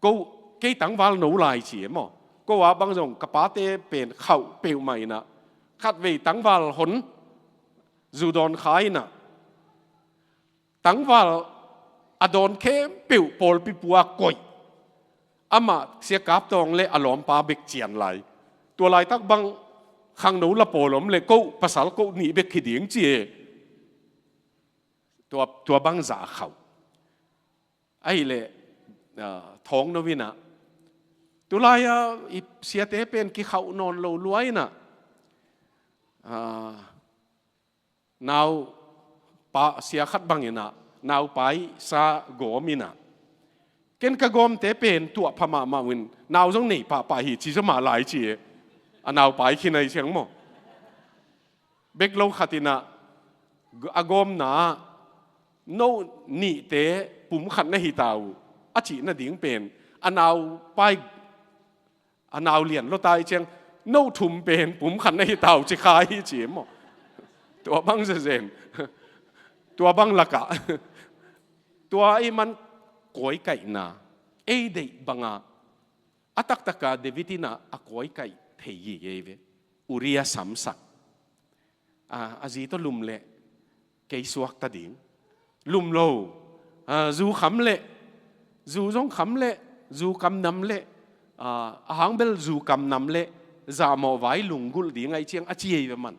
Ko, kei tangval no lai ci e maw. Ko a bang zong ka pate pen khauh peuhmah in a, khatvei tangval hon zu dawn kha in a, tangval a dawn khempeuh pawlpi pua koih. Amah Sia Kap Tawng le a lawmpa bek cian lai. Tua laitak bang khangno la pawl om le ko, pasal ko nih bek hi ding ci e. Tua, tua bang zah khauh. Ahileh, ah, Thawng No in a, tulai-a i siate pen kikhauh nawn lo lua in a, ah, naupa, sia khat bang in a, naupai sa gawm in a, ken ka gawmte pen tuah pha mahmah uh in, nau zong nei pahpah hi ci zaw mah lai ci e. A naupai khin ahi ciang maw. Bek lo khat in a, a gawmna ah, no nihte pum khat na hi ta uh, a cih nading pen, a naupai, a nau lian lua ta hi ciang, no thum pen pum khat na hi ta uh ci kha hi ci e maw. Tua bang zezen. Tua bang lakah. Tua i man kawikaihna, ei deih banga, a taktaka David in a, a kawikaih thei hi ei ve. Uria samsak. A, a zi tawh lum leh kei suakta ding. Lum lo. A, zu kham leh, zu zong kham leh, zu kam nam leh, a, a hang bel zu kam nam leh zahmawh vai lunggulh ding ahi ciang a ci ei ve man.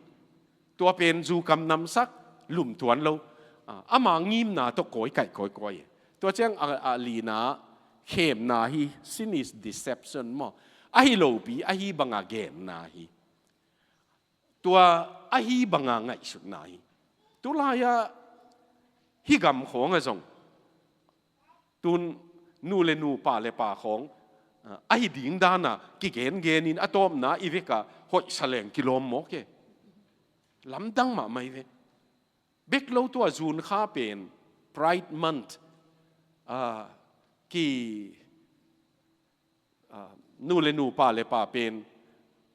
Tua pen zu kam namsak, lum tuan lo. A, ama ngimna tawh kawikaih kawikawi. Tua ciang a, a lina khemna hi, sin is deception maw. Ahi lopi, ahi banga genna hi. Tua ahi banga ngaihsutna hi. Tulai-a hih gam khawng a zong. Tun Nu le nu, pa le pa khawng, ah, ahi ding dana kigengenin a tawpna i veka hoihsa leng kilawm mawk e. Lamdang mahmah hi ve. Bek lo tua June kha pen Pride Month, ah, ki, ah, nu le nu, pa le pa pen,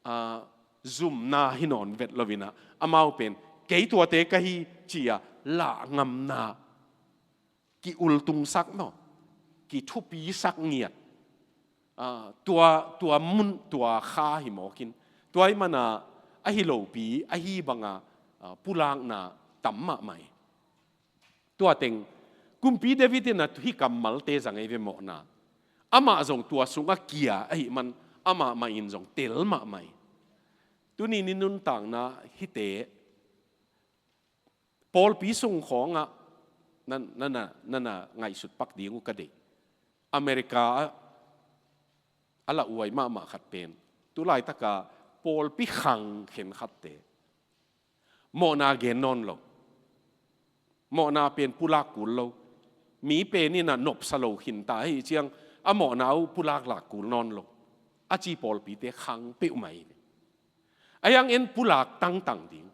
ah, zumna hi nawn vet loinah amau pen kei tuate ka hi ci-a lahngamna ki-ultungsak maw, kithupisak ngiat, ah, tua, tua mun, tua kha hi mawkin, tua ih mana ahi lopi ahi banga, ah, pulakna tam mahmah hi. Tua teng Kumpi David in a hih kammalte zang ei ve, mawhna. Amah zong tua sungah kia ahih man amah mah in zong tel mahmah hi. Tuni ni nuntakna hihte pawlpi sung khawngah na, na, na, na, na ngaihsut pak ding uh ka deih. America ah a lauhuai mahmah khat pen, tulaitaka pawlpi khang khenkhatte mawhna gen nawn lo. Mawhna pen pulak kul lo. Mi pen inah nopsa lo khinta hi ciang a mawhna uh pulak lak kul nawn lo, a ci pawlpite khang peuhmah hi. Ahi hang en pulak tangtang ding.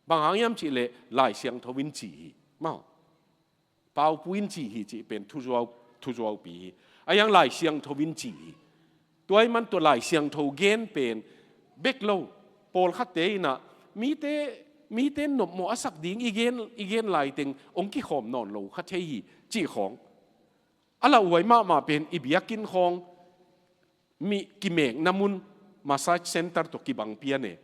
Bang hang hiam cihleh Lai Siangtho in ci hi. Maw? Paupu in ci hi cih pen thuzuau, thuzuaupi hi. Ahi hang Lai Siangtho in ci hi. Tua ih man tua Lai Siangtho gen pen bek lo. Pawlkhatte inah mite, mite nopmawh a sak ding i gen, i gen laiteng hong kikhawm nawn lo kha thei hi cih khawng. A lauhuai mahmah pen i biakinn khawng, mi kimekna mun, massage center tawh kibang pian e.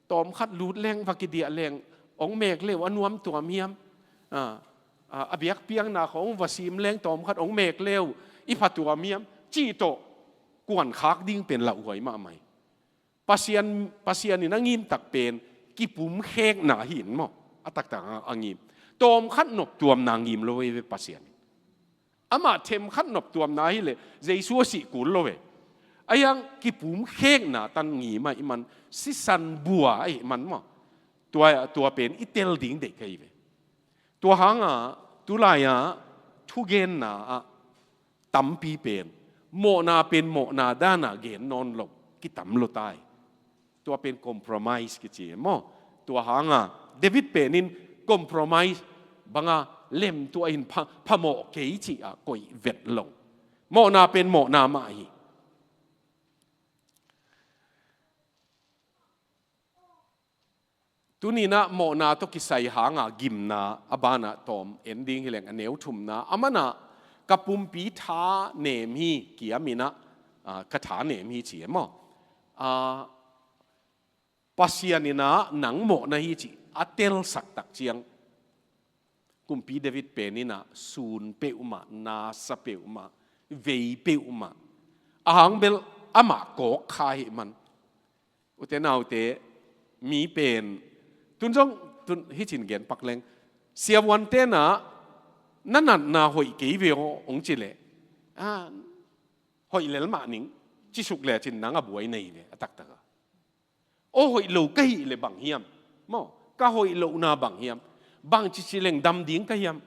Tawmkhat lut leng va kidiah leng hong mek leu a nuam tuam hiam? A, a, a biakpiakna khawng va sim leng tawmkhat hong mek leu i pha tuam hiam? Cih tawh kuankhak ding pen lauhuai mahmah hi. Pasian, Pasian in a ngimtak pen kipumkhekna hi in maw? A taktak a, a ngim. Tawmkhat noptuamna ngim lo ei ve Pasian in. Amah themkhat noptuamna hileh Jesu a sih kul lo ve. Ahi hang kipumkhekna tan ngim ahih man, sisan bua ahih man maw? Tua, tua pen i tel ding deih ka hi ve. Tua hangah tulai-ah thugenna ah tampi pen mawhna pen mawhna dana gen nawn lo kitam lo tai. Tua pen compromise kici maw? Tua hanga David pen in compromise banga lemtuah in pha, phamawh kei ci-a koih vet lo. Mawhna pen mawhna mah hi. Tuninah mawhna tawh kisai hanga gimna a banah tawm en ding hileng a neu thumna a manah ka pumpi tha nem hi kiaminah, ah, ka tha nem hi ci e maw? Ah, Pasian inah nang mawhna hi cih a telsak tak ciang Kumpi David pen inah sun peuhmah, nasa peuhmah, vei peuhmah. A hangbel amah kawk kha hi man. Ute naute, mi pen tun zong tun hicin gen pak leng, siavuan tenah na natna hoih kei ve aw hong ci leh, ah, hoih lel mah ning, cisuk le cin nang a buai nei ve a taktakah. Aw hoih lo ka hih le bang hiam? Maw, ka hoih lohna bang hiam? Bang cici leng dam ding ka hiam?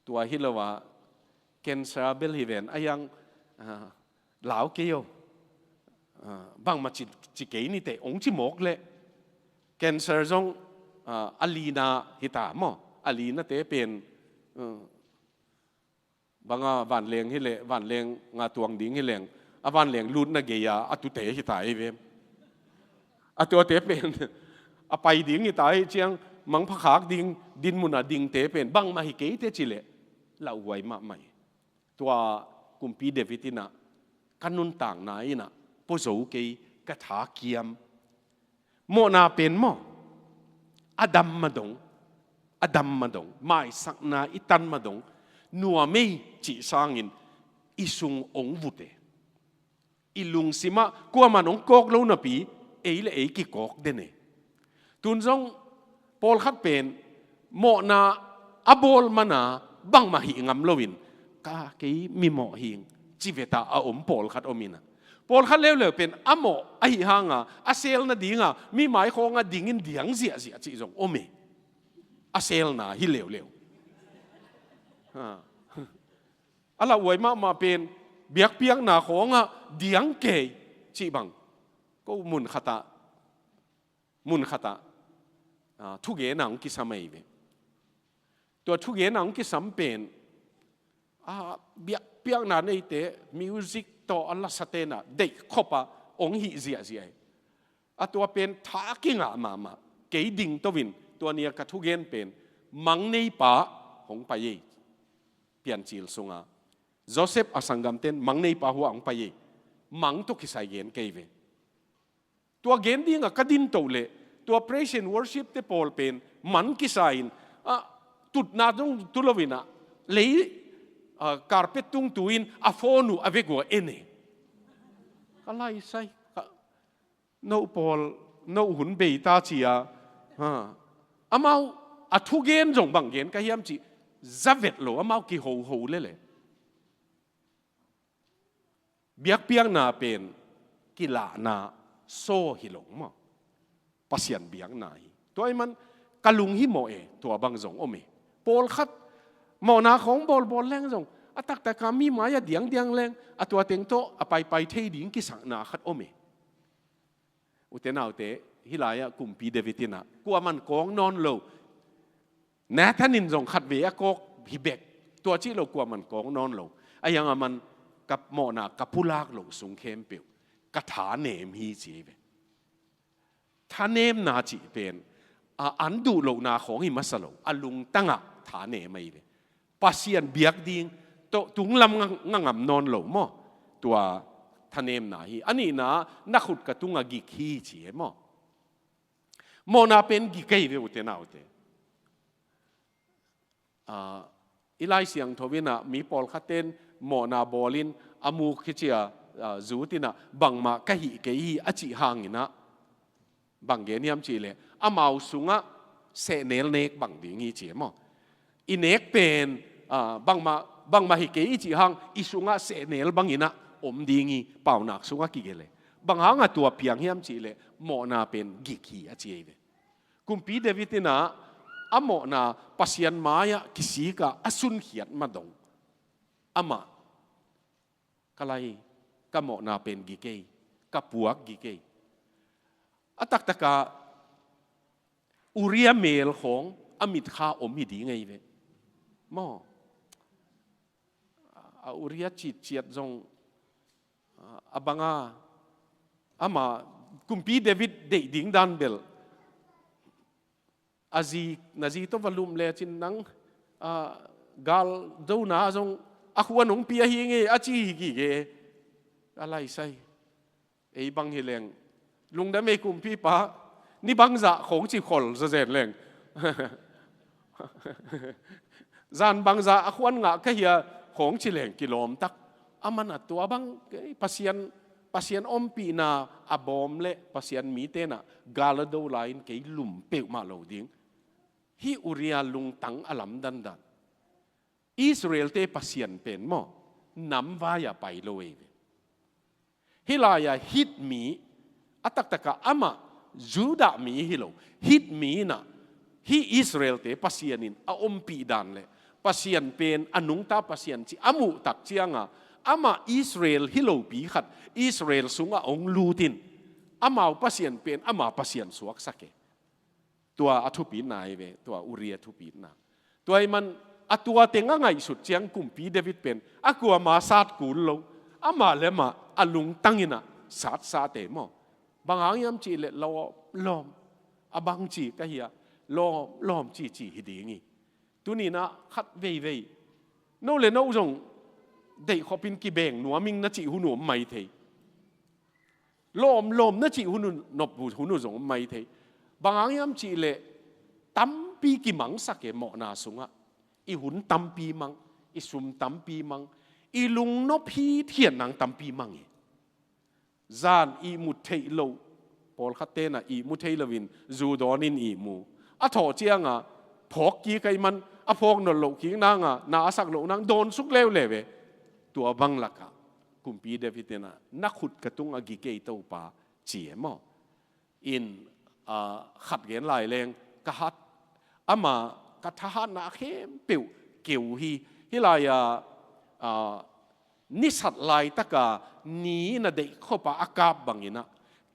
Tua hi lo ah cancer bel hi ven a hiang, ah, lau kei o. Ah, bangmah ci, ci kei niteh hong ci mawk leh cancer zong, ah, a lina hita maw? A linate pen, ah, banga vanleng hileh, vanleng nga tuang ding hileng, a vanleng lutna gei-a a tute hita hi ve. A tuate pen a pai ding hita hi ciang, mangpha khak ding dinmunah dingte pen bangmah hi keite cileh lauhuai mahmah hi. Tua Kumpi David inah ka nuntakna inah pua zo kei, ka tha kiam. Mawhna pen maw, a dam madong, a dam madong, maisakna i tan madong, nuam ei cih sangin i sung hong vute. I lungsimah kuaman hong kawk lo napi ei le ei kikawk den e. Tun zong pawlkhat pen mawhna a bawl mana bangmah hih ngam loin, ka kei mimawh hing ci veta a om pawlkhat om inah, pawlkhat leuleu pen a mawh ahi hanga a sel nadinga mi maikhawngah dingin diang ziahziah cih zong om e. A selna hi leuleu. Ha. A lauhuai mahmah pen biakpiakna khawngah diang kei cih bang. Ko mun khatah, mun khatah, ah, thugen a hong kisam ahi ve. Tua thugen a hong kisam pen, ah, biakpiakna neite, music tawh a lasate na deih khop a hong hih ziahziah hi. A tua pen tha kingah mahmah. Kei ding to in tua nia ka thugen pen, mang neipa hong pai ei. Piancil sunga Joseph a sanggamten mang neipa hua hong pai ei. Mang tawh kisai gen kei ve. Tua gen dinga ka din toh leh, tua praise and worship te pawl pen man kisa in, ah, tutna zong tu lo in ah, lei, ah, carpet tung tu in a phone uh a vekua en e. Ka laisai, ka, no pawl, no hun bei ta ci a, ha. Amau a thugen zong bang gen ka hiam cih, za vet lo, amau kihoho lele. Biakpiakna pen kilahna saw hi lo maw. Pasian biakna hi. Tua ahih man ka lung himawh e, tua bang zong om e. Pawlkhat mawhna khawng bawlbawl leng zong, a taktaka mi mai-ah diangdiang leng, a tua teng tawh a paipai thei ding kisakna khat om e. Ute naute, hih lai-ah kumpi David in ah kuaman kawng nawn lo. Nathan in zong khatvei a kawk hi bek. Tua cih lo kuaman kawng nawn lo. Ahi hang aman ka mawhna ka pulak loh sung khempeuh ka thanem hi ci hi ve. Thanemna cih pen, a, an duh lohna khawng hi masa lo. A lungtangah thanem ahi ve. Pasian biak ding tawh tunglam nga, nga ngam nawn lo maw. Tua thanemna hi. A nihna, na khut ka tungah gik hi ci hi maw. Mawhna pen gik ahi ve ute naute. Ah, i Lai Siangtho in ah mi pawlkhat ten mawhna bawlin a muk hi ci a, ah, zut in ah bangmah ka hih kei hi a cih hangin ah, bang gen hiam cih leh, amau sungah sehnel nek bang ding hi ci hi maw. I nek pen, ah, bangmah, bangmah hi kei i cih hang, i sungah sehnel bangin ah om ding hi, Paunak sungah kigelh e. Bang hangah tua piang hiam cih leh, mawhna pen gik hi a ci hi ve. Kumpi David in ah, a mawhna Pasian mai-ah kisik a, a sunkhiat ma dong, amah, ka lai, ka mawhna pen gik ei, ka puak gik ei. A taktaka Uriah mel khawng a mitkha om hi ding ahi ve. Maw. A Uriah citciat zong, a, a banga, ama kumpi David deih ding dan bel, a zi, na zi tawh va lum lecin nang, a, gal dona zong a khuan hong pia hi nge a ci hi gige. A laisai. Ei bang hi leng, lungdam ei kumpipa, ni bangzah khong ci khol zazen leng. Zan bangzah a khuan ngah ka hia khong ci leng kilawm tak. Aman a tua bang, eh, Pasian, Pasian ompihna a bawm le Pasian mite na gal a do lai-in kei lum peuhmah lo ding. Hih Uriah lungtang a lamdandan. Israel-te Pasian pen maw, namvai-ah pai lo ei ve. Hih lai-ah Hit mi, a taktaka amah Judah mi hi lo, Hit mi in ah, hih Israel-te Pasian in a ompih dan le Pasian pen a nungta Pasian ci a muh tak cianga, amah Israel hi lopi khat Israel sungah hong lut in, amau Pasian pen ama Pasian suaksak e. Tua a thupitna hi ve, tua Uriah thupitna. Tua ahih man a tua teng a ngaihsut ciang kumpi David pen a kuama sat kul lo. Amah le amah a lungtang in ah satsat e maw. Bang hang hiam cih leh lawm, lawm. A bang ci ka hia, lawm, lawm cici hi ding hi. Tuni-in ah khat veivei, no le no zong deihkhopin kibeng nuam ing na cih hun uh om mai thei. Lawmlawm na cih hun uh, nop hun uh zong om mai thei. Bang hang hiam cih leh tampi kimangsak e mawhna sungah. I hun tampi mang, i sum tampi mang, i lungnop hithiat nang tampi mang e. Zan ihmu theih loh, pawlkhatte na ihmu thei loin zu dawnin ihmu. A thawh cianga phawk kik ahih man, a phawk nawn loh kik nanga na a sak loh nang dawnsuk leuleu e. Tua bang lakah kumpi David in ah, na khut ka tungah gik ei Topa ci e maw. In, ah, khat gen lai leng ka hat, ama ka thahatna khempeuh keu hi. Hih lai-ah ah, nisat laitaka ni na deih khop a a kap bangin ah,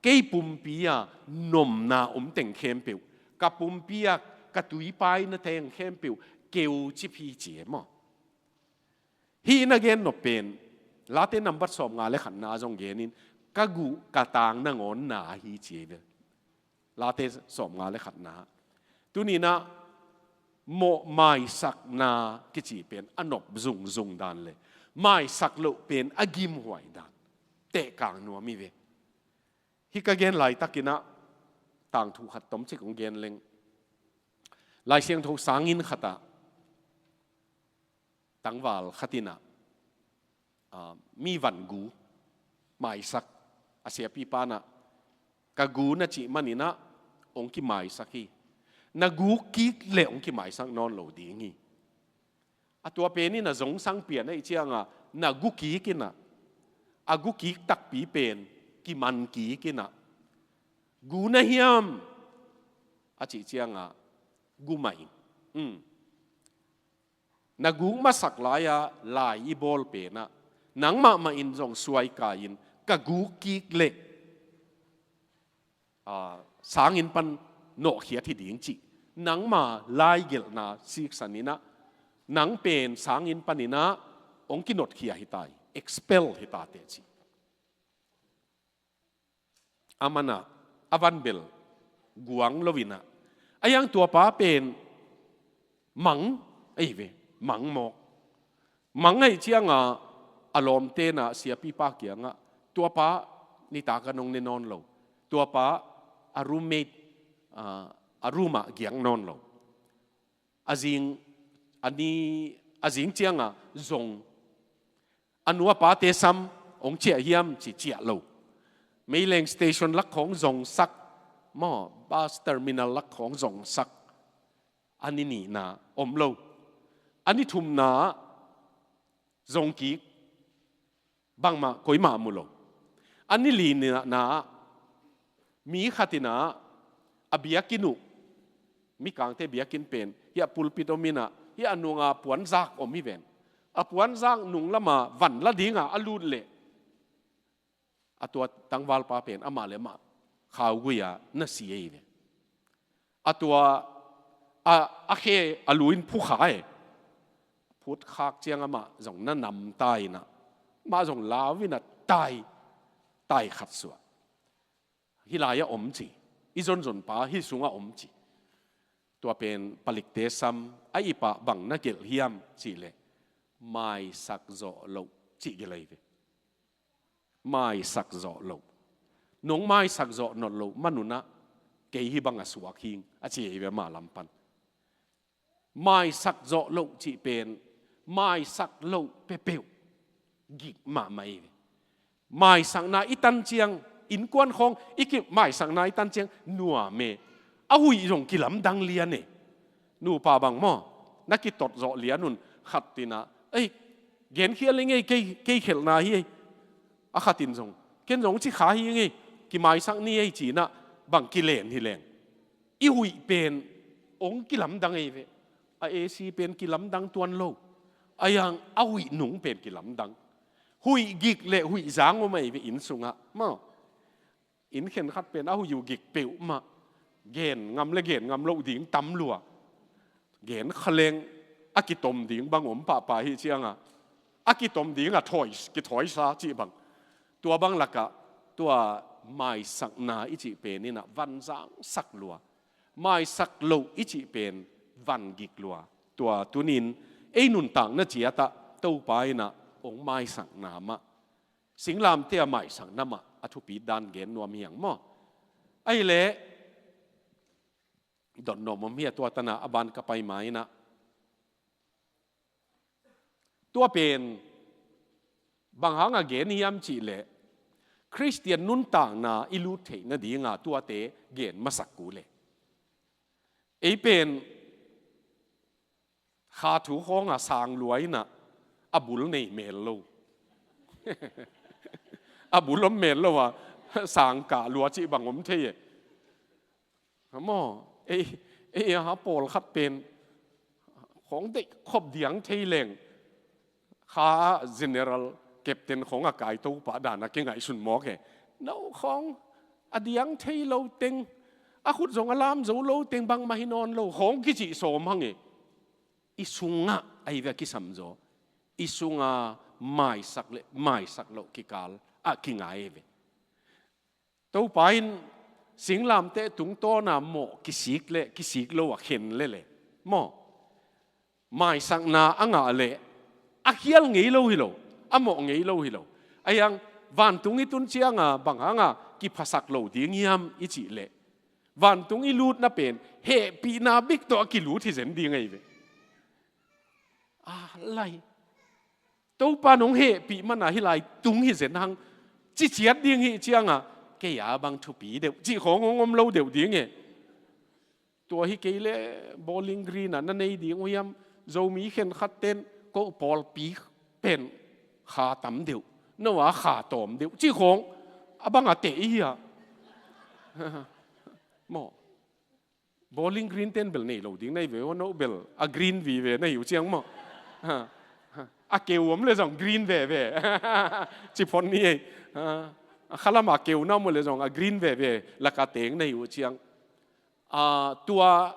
kei pumpi a nopna om teng khempeuh, ka pumpi a ka tuipaina teng khempeuh keu cip hi ci e maw. Hih na gen nop pen, Late nambat sawmnga le khatna zong genin, ka guh ka tang nangawn na hi ci e ve. Late sawmnga le khatna. Tuninah mawh maisakna kici pen a nop zungzung dan le maisak loh pen a gimhuai dan tehkang nuam hi ve. Hih ka gen laitakinah tangthu khat tomcik hong gen leng. Lai Siangtho sangin khatah tangval khatinah, ah, mi van gu maisak a, siapipa nah, ka gu na cih maninah hong kimaisak hi. Na gu kik le hong kimaisak nawn lo ding hi. A tua penin a zongsang pian ahih cianga na gu kikinah, a gu kik takpi pen kiman kikinah, gu na hiam a cih cianga gu mah in. Um. Na guk masak lai-a lai i bawl penah nangmah mah in zong suaikai in ka guk kik leh, aa, sanginn pan nawhkhiat hi ding cih nangma laigelhna siksan inah, nang pen sanginn paninah hong kinotkhia hi ta hi, expel hi ta teh cih. A manah a van bel guang lo inah, a hiang tuapa pen mang ahi ve, mang mawk. Mang ahih cianga a lawmte nah siapipa kiangah, tuapa nitak a nong ne nawn lo, tuapa a roommate, ah, a room ah giak nawn lo. A zing, a ni, a zing cianga zong, a nu a pate sam hong ciah hiam ci ciah lo. Meileng station lak khawng zongsak maw, bus terminal lak khawng zongsak. A ni nihna om lo. A ni thumna zong kik, bangmah koimah mu lo. A ni lina ah mi khat inah a biakinn uh, Mikangte biakinn pen hiah pulpit om inah, hiah a nunga puanzak om hi ven. A puanzak nung lama van la dinga a lut leh, a tua tangvalpa pen amah le amah khaugui-a na si ahi ve. A tua, a, a khe a lu in phukha e. Phutkhak ciang amah zong na namta inah, amah zong lau inah tai, tai khat suah. Hih lai-ah om ci, i zonzonpa hih sungah om ci. Tua pen palikte sam a ipah bang na gelh hiam cihleh, maisak zawh loh cih gelh ahi ve. Maisak zawh loh. Nong maisak zawh nop loh manunah kei hih bang a suak hing a ci ahi ve mah lam pan. Maisak zawh loh cih pen maisak loh peuhpeuh gik mahmah hi. Maisakna i tan ciang, innkuan khawng i ki maisakna i tan ciang nuam e. A huih zong kilamdang lian e. Nupa bang maw, na kitot zawh lian un khat inah, ei, genkhia leng ei, kei, kei khelhna hi ei. A khat in zong, ken zong ci kha hi ngei, kimaisak ni ei ci inah bang kilen hi leng, i huih pen hong kilamdang ahi ve. A A C pen kilamdang tuan lo. A hiang a huih nung pen kilamdang. Huih gik le huih zang om ahi ve inn sungah maw. Inn khenkhat pen a huih uh gik peuhmah, gen ngam le gen ngam loh ding tam lua. Gen kha leng a kitom ding bang om pahpah hi cianga, a kitom ding a thawi, kithawi sa cih bang. Tua bang lakah tua maisakna i cih pen inah van zangsak lua. Maisak loh i cih pen van gik lua. Tua tunin ei nuntakna ciatah Topa inah hong maisakna mah, singlamteh a maisakna mah a thupit dan gen nuam hi hang maw. Ahileh dotnuam om hi a, tua tanah a ban ka pai ma inah, tua pen bang hanga gen hiam cihleh, Khristian nuntakna i lut theih nadinga tuate gen masak uh leh, ei pen kha thu khawnga sang lua inah a bul nei mel lo. A bul om mel lo a sang kah lua cih bang om thei e. Maw, ei, ei a pawlkhat pen khawng deih khop diang thei leng, Kha general captain khawng a kai to pah dan a kingaihsun mawk e. No khawng a diang thei lo teng, a khut zong a lam zo lo teng, bangmah hi nawn lo khawng kicih sawm hang e. I sungah ahi ve a kisam zaw. I sunga maisak le maisak loh kikal a kingai ve. Topa in singlamteh tungtawna mawh kisik le kisik lo a khen lele maw, maisakna a ngah leh a khial ngei lo hi lo, a mawh ngei lo hi lo. Ahi hang vantung i tun cianga bang hanga kiphasak lo ding hiam i cih leh, vantung i lutna pen hehpihna bek tawh a kilut hi zen ding ahi ve. A lai Topa nong hehpih mana hih lai tung hi zen hang, ci ciat ding hi cianga, kei a bang thupi deuh cih khawng hong om lo deuh ding e. Tua hi kei le Bowling Green ah na nei ding uh hiam? Zomi khenkhat ten ko pawlpi pen kha tam deuh, no a kha tawm deuh cih khawng a bang a teh i hi a. Maw, Bowling Green ten bel nei lo ding na hi ve aw, no bel a green vive na hi uh ciang maw. A keu om le zong green veve. Ci phot ni ei. A khalam a keu na om le zong a green veve laka teng na hi uh ciang. A, tua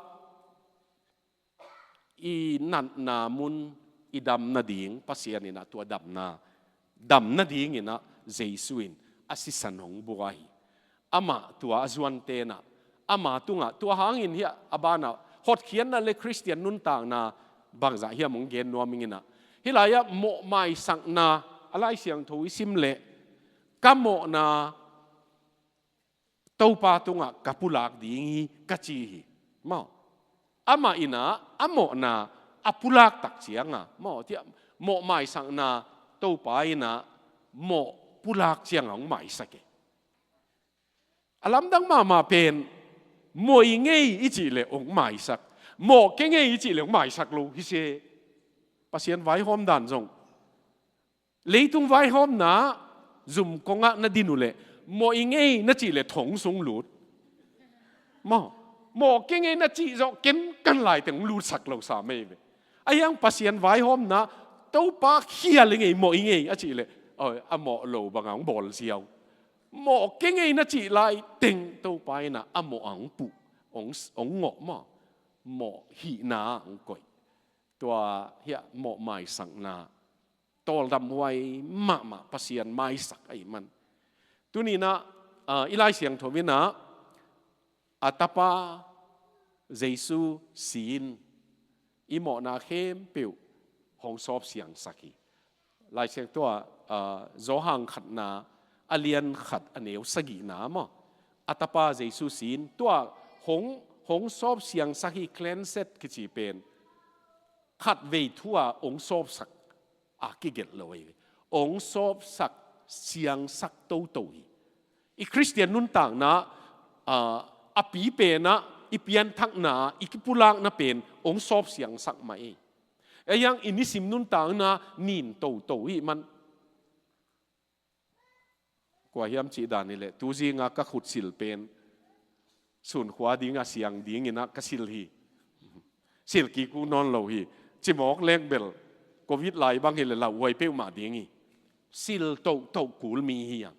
i natna mun i dam nading Pasian in ah tua damna dam nadingin ah Jesu in a sisan hong bua hi. Amah tua a zuan tenah ama tungah tua hangin hi a banah hotkhiatna le Khristian nuntakna bangzah hiam hong gen nuam ing in ah. Hih lai-ah mawh maisakna a Lai Siangtho i sim leh ka mawhna Topa tungah ka pulak ding hi ka ci hi. Maw, amah in ah a mawhna a pulak tak cianga maw, tiah mawh maisakna Topa in ah mawh pulak cianga hong maisak e. A lamdang mahmah pen mawh i ngei i cih leh hong maisak, mawh kei ngei i cih leh hong maisak lo hi se. Pasian vaihawm dan zong leitung vaihawmna zum kongah na din uh leh mawh i ngei na cih leh thong sung lut. Maw, mawh kei ngei na cih zawh ken kan lai teng lutsak lo sa mei ve. Ahi hang Pasian vaihawmna Topa khial i ngei, mawh i ngei a cih leh, oi, a mawh lo banga hong bawl ziau. Mawh kei ngei na cih lai teng Topa in ah a mawh a hong puh, hong, hong ngawh maw. Mawh hihna hong koih. Tua hiah mawh maisakna tawldamhuai mahmah Pasian maisak ahih man. Tuni in ah, ah, i Lai Siangtho in ah a tapa Jesu si-in i mawhna khempeuh hong sawp siangsak hi. Lai Siangtho ah, ah, Johan khatna a lian khat a neu sagihna maw, a tapa Jesu si-in tua hong, hong sawp siangsak hi, cleansed kici pen khatvei thu-a hong sawpsak a kigelh lo hi. Hong sawpsak siangsak toto hi. I Khristian nuntakna, ah, a pipenah i pianthakna, i kipulakna pen hong sawp siangsak mah hi. Ahi hang i nisim nuntakna nin toto hi man. Kua hiam cih dan hi leh, tuzinga ka khutsil pen sunkhua dinga siang dingin ah ka sil hi. Sil kik uh nawn lo hi. Cimawk leng bel Covid lai bang hi leh lauhuai peuhmah ding hi. Sil tohtoh kul mi hi hang.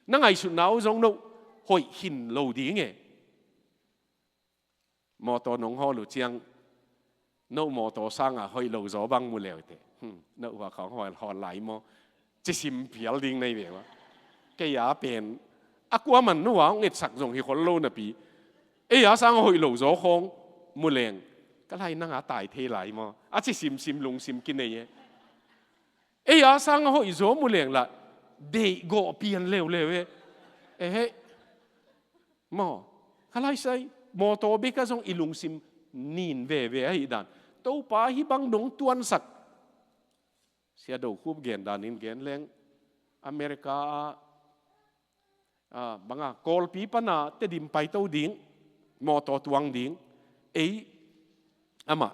Na ngaihsutna uh zong no hoih khin lo ding e. Mawtaw nong hawl uh ciang, no mawtaw sangah hoih lo zaw bang mu leu teh. Hmm, no hua khawng hawl, hawl lai maw? Cisim phial ding nei ve maw? Kei a pen a kuaman no a hong etsak zong hi khol lo napi, ei a sangah hoih lo zaw khawng mu leng, ka lai nang a tai thei lai maw? A cisimsim lungsim kinei e. Ei a sangah hoih zaw mu leng lah deih gawh pian leuleu e. Eheh. Maw, ka laisai, mawtaw bek ah zong i lungsim nin veve ahih dan. Topa hih bang dong tuansak. Sia Do Khup gen danin gen leng, America ah, ah, banga, Kawlpi pana Tedim paito ding, mawtaw tuang ding. Ei, amah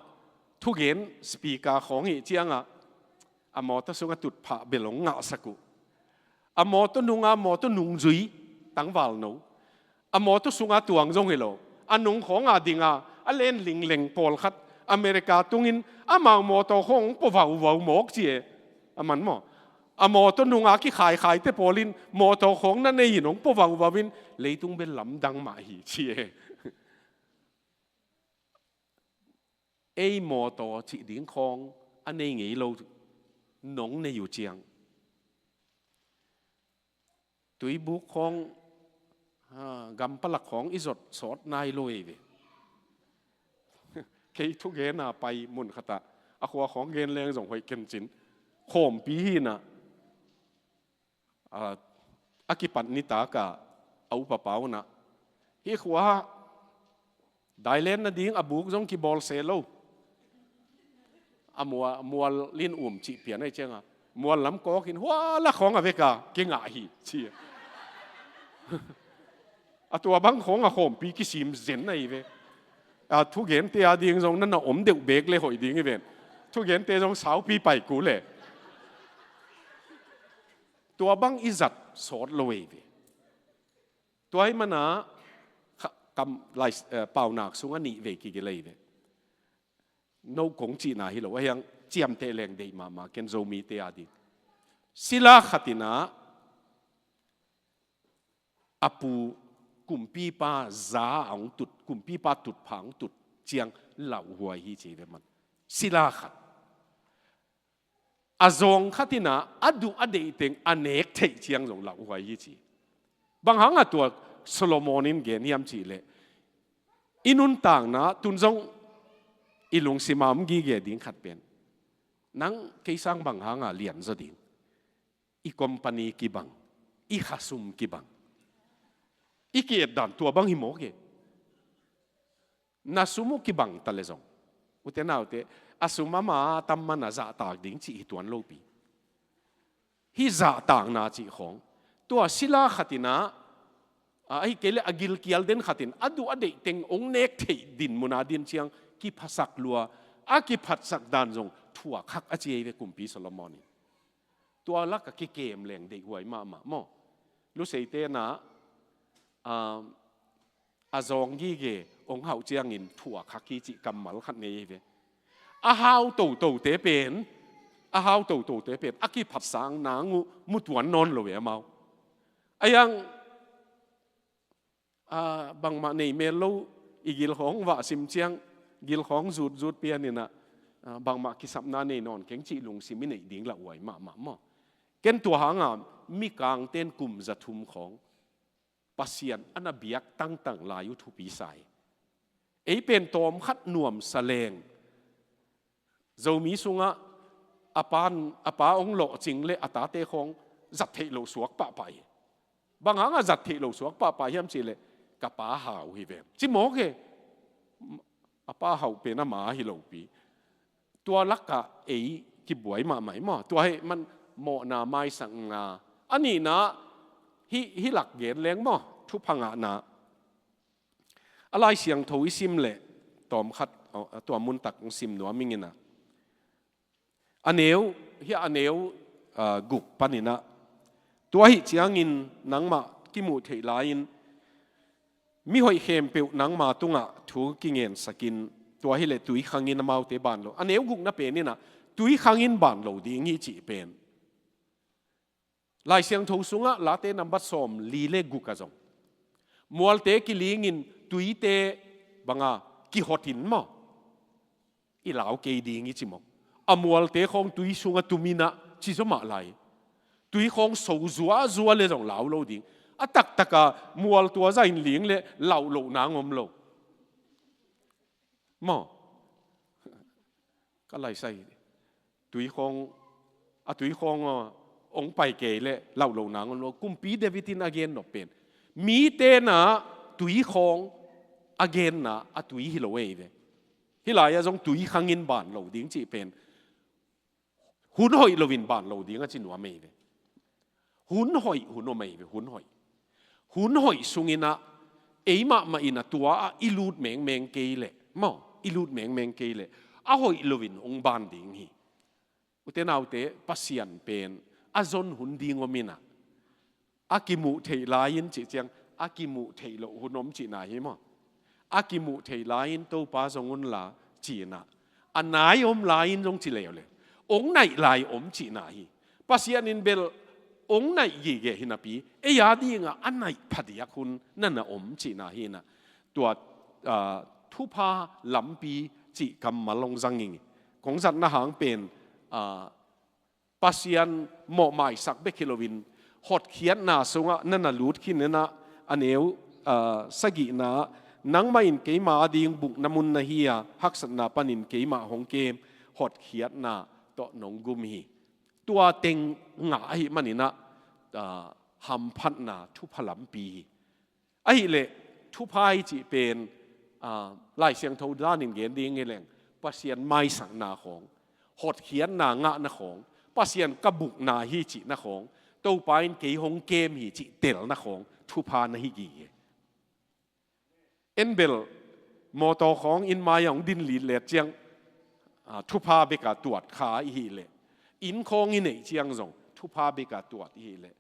thugen speaker khawng hi ciangah a mawtaw sungah tutphah bel hong ngahsak uh. A mawtaw nunga mawtaw nungzui tangvalno, a mawtaw sunga tuang zong hi lo, a nung khawnga dinga a len lingleng pawlkhat America tungin amau mawtaw khawng hong pua vauvau mawk ci e. A man maw? A mawtaw nunga kikhaikhai te pawl in mawtaw khawng na nei in hong pua vauvau in leitung bel lamdang mah hi ci e. Ei mawtaw cih ding khawng a nei ngei lo nong nei uh ciang, tuibuk khawng, ah, gampalak khawng i zot sawt nai lo ei ve. Kei thugena pai mun khatah a khua khawng gen leng zong hoih kencin khawmpi hinah, a, a kipat nitakah a upa pa unah, hih khua dailen nading a buk zong kibawl se lo. A mual, mual in um cih pian ahi cianga mual lam kawkin hua la khawng a veka kingah hi ci. A tua bang khawng a khawmpi kisim zen ahi ve. A thugente a ding zong nana om deuh bek le hoih ding hi ven. Thugente zong saupi pai ku le. Tua bang i zat sawt lo ei ve. Tua hi mana kha-, kam lai, eh, paunak sung a nih vei kigilei ve. No kong cihna hi lo, a hiang ciamteh leng deih mahmah ken Zomite a ding. Sila khatinah a pu kumpipa za a hong tut, kumpipa tutpha a hong tut ciang lauhuai hi ci ve man. Sila khat. A zawng khatinah a duh a deih teng a nek theih ciang zong lauhuai hi ci. Bang hanga tua Solomon in gen hiam cihleh, i nuntakna tun zong i lungsima om gige ding khat pen, nang kei sang bang hanga lianzaw ding? I company kibang, i khasum kibang, i ki-etdan tua bang hi mawk e. Na sum uh kibang ta le zong, ute naute, a sum ama tam mana zahtak ding cih hi tuan lopi. Hih zahtakna cih khawng tua sila khatinah, a, ahi kei le a gilkial den khatin a duh a deih teng hong nek theih din muna din ciang kiphasak lua, a kiphatsak dan zong thuak hak a ci ei ve kumpi Solomon in. Tua laka kikem leng deihhuai mahmah maw? Lusei tenah, a, a zawng gige hong hauh ciangin thuak hak hi cih kammal khat nei hi ve. A hau totote pen, a hau totote pen a kiphatsak nang uh mu tuan nawn lo ve amau. A hiang, a, bangmah nei mel lo, i gilkhawng vah sim ciang, gilkhawng zutzut pianinah, a, bangmah kisapna nei nawn keng cih lungsim i neih ding lauhuai mahmah maw? Ken tua hanga mikangten kum za thum khawng Pasian a na biak tangtang lai uh thupi sa hi. Ei pen tawmkhat nuamsa leng Zomi sungah a pa, a pa hong lawhcing le a tate khawng zat theih loh suak pahpah hi. Bang hanga zat theih loh suak pahpah hiam cihleh, ka pa hau hi ven ci mawk e. A pa hauh pen ama hi lopi. Tua lakah ei kibuai mahmah hi maw? Tua hi man mawhna maisakna. A nihna hih, hih lak gen leng maw? Thupha ngahna. A Lai Siangtho i sim leh tawmkhat, aw, tua muntak hong sim nuam ing inah. A neu, hih a neu, ah, guk paninah, tua ahi ciangin nangmah kimuh theih lai-in mihoih khempeuh nangma tungah thu kingensakin, tua hileh tui khangin amaute ban lo. A neu gukna peninah tui khangin ban lo ding hi cih pen Lai Siangtho sungah Late nambat sawm li le guk a zong mualte kilingin tuite banga kihotin maw? I lau kei ding i ci maw? A mualte khawng tui sungah tuminah ci zaw mah lai. Tui khawng so zuazua le zong lau lo ding. A taktaka mual tua zahin ling le lauh loh nang om lo. Maw? Ka laisai. Tui khawng, a tui khawng, ah, hong pai kei le lauh loh nang om lo. Kumpi David in a gen nop pen, mite na tui khawng a genna a tui hi lo ei ve. Hih lai-ah zong tui khangin ban lo ding cih pen hun hoih loin ban lo ding a ci nuam ei ve. Hun hoih, hun om ei ve, hun hoih. Hun hoih sunginah ei mahmah inah tua ah i lut mengmeng kei leh, maw, i lut mengmeng kei leh a hoih loin hong ban ding hi. Ute naute, Pasian pen a zon hun ding om inah, a kimuh theih lai-in cih ciang a kimuh theih loh hun om cihna hi maw? A kimuh theih lai-in Topa zong unla cinah, a nai om lai-in zong ci leuleu, hong naih lai om cihna hi. Pasian in bel ong naih gige hi napi, ei a dingah a naih phadiak hun na na om cihna hi inah. Tua, ah, thupha lampi cih kammal ong zang ing. Kong zatna hang pen, ah, Pasian mawhmaisak bek hi loin, hotkhiatna sungah na na lut khin inah, a neu, ah, sagihna, nangmah in keima ading bukna mun na hi a, haksatna panin keimah hong kem, hotkhiatna tawh nong gum hi. Tua teng ngah ahih maninah, ah, hamphatna thupha lampi hi. Ahih leh, thupha i cih pen, ah, Lai Siangtho danin gen ding hi leng, Pasian maisakna khawng, hotkhiatna ngahna khawng, Pasian ka bukna hi cihna khawng, Topa in kei hong kem hi cih telna khawng, thupha na hi gige. En bel, mawtaw khawng inn mai-ah hong din litlet ciang, ah, thupha beka tuat kha i hih leh, inn khawng i neih ciang zong thupha beka tuat i hih leh,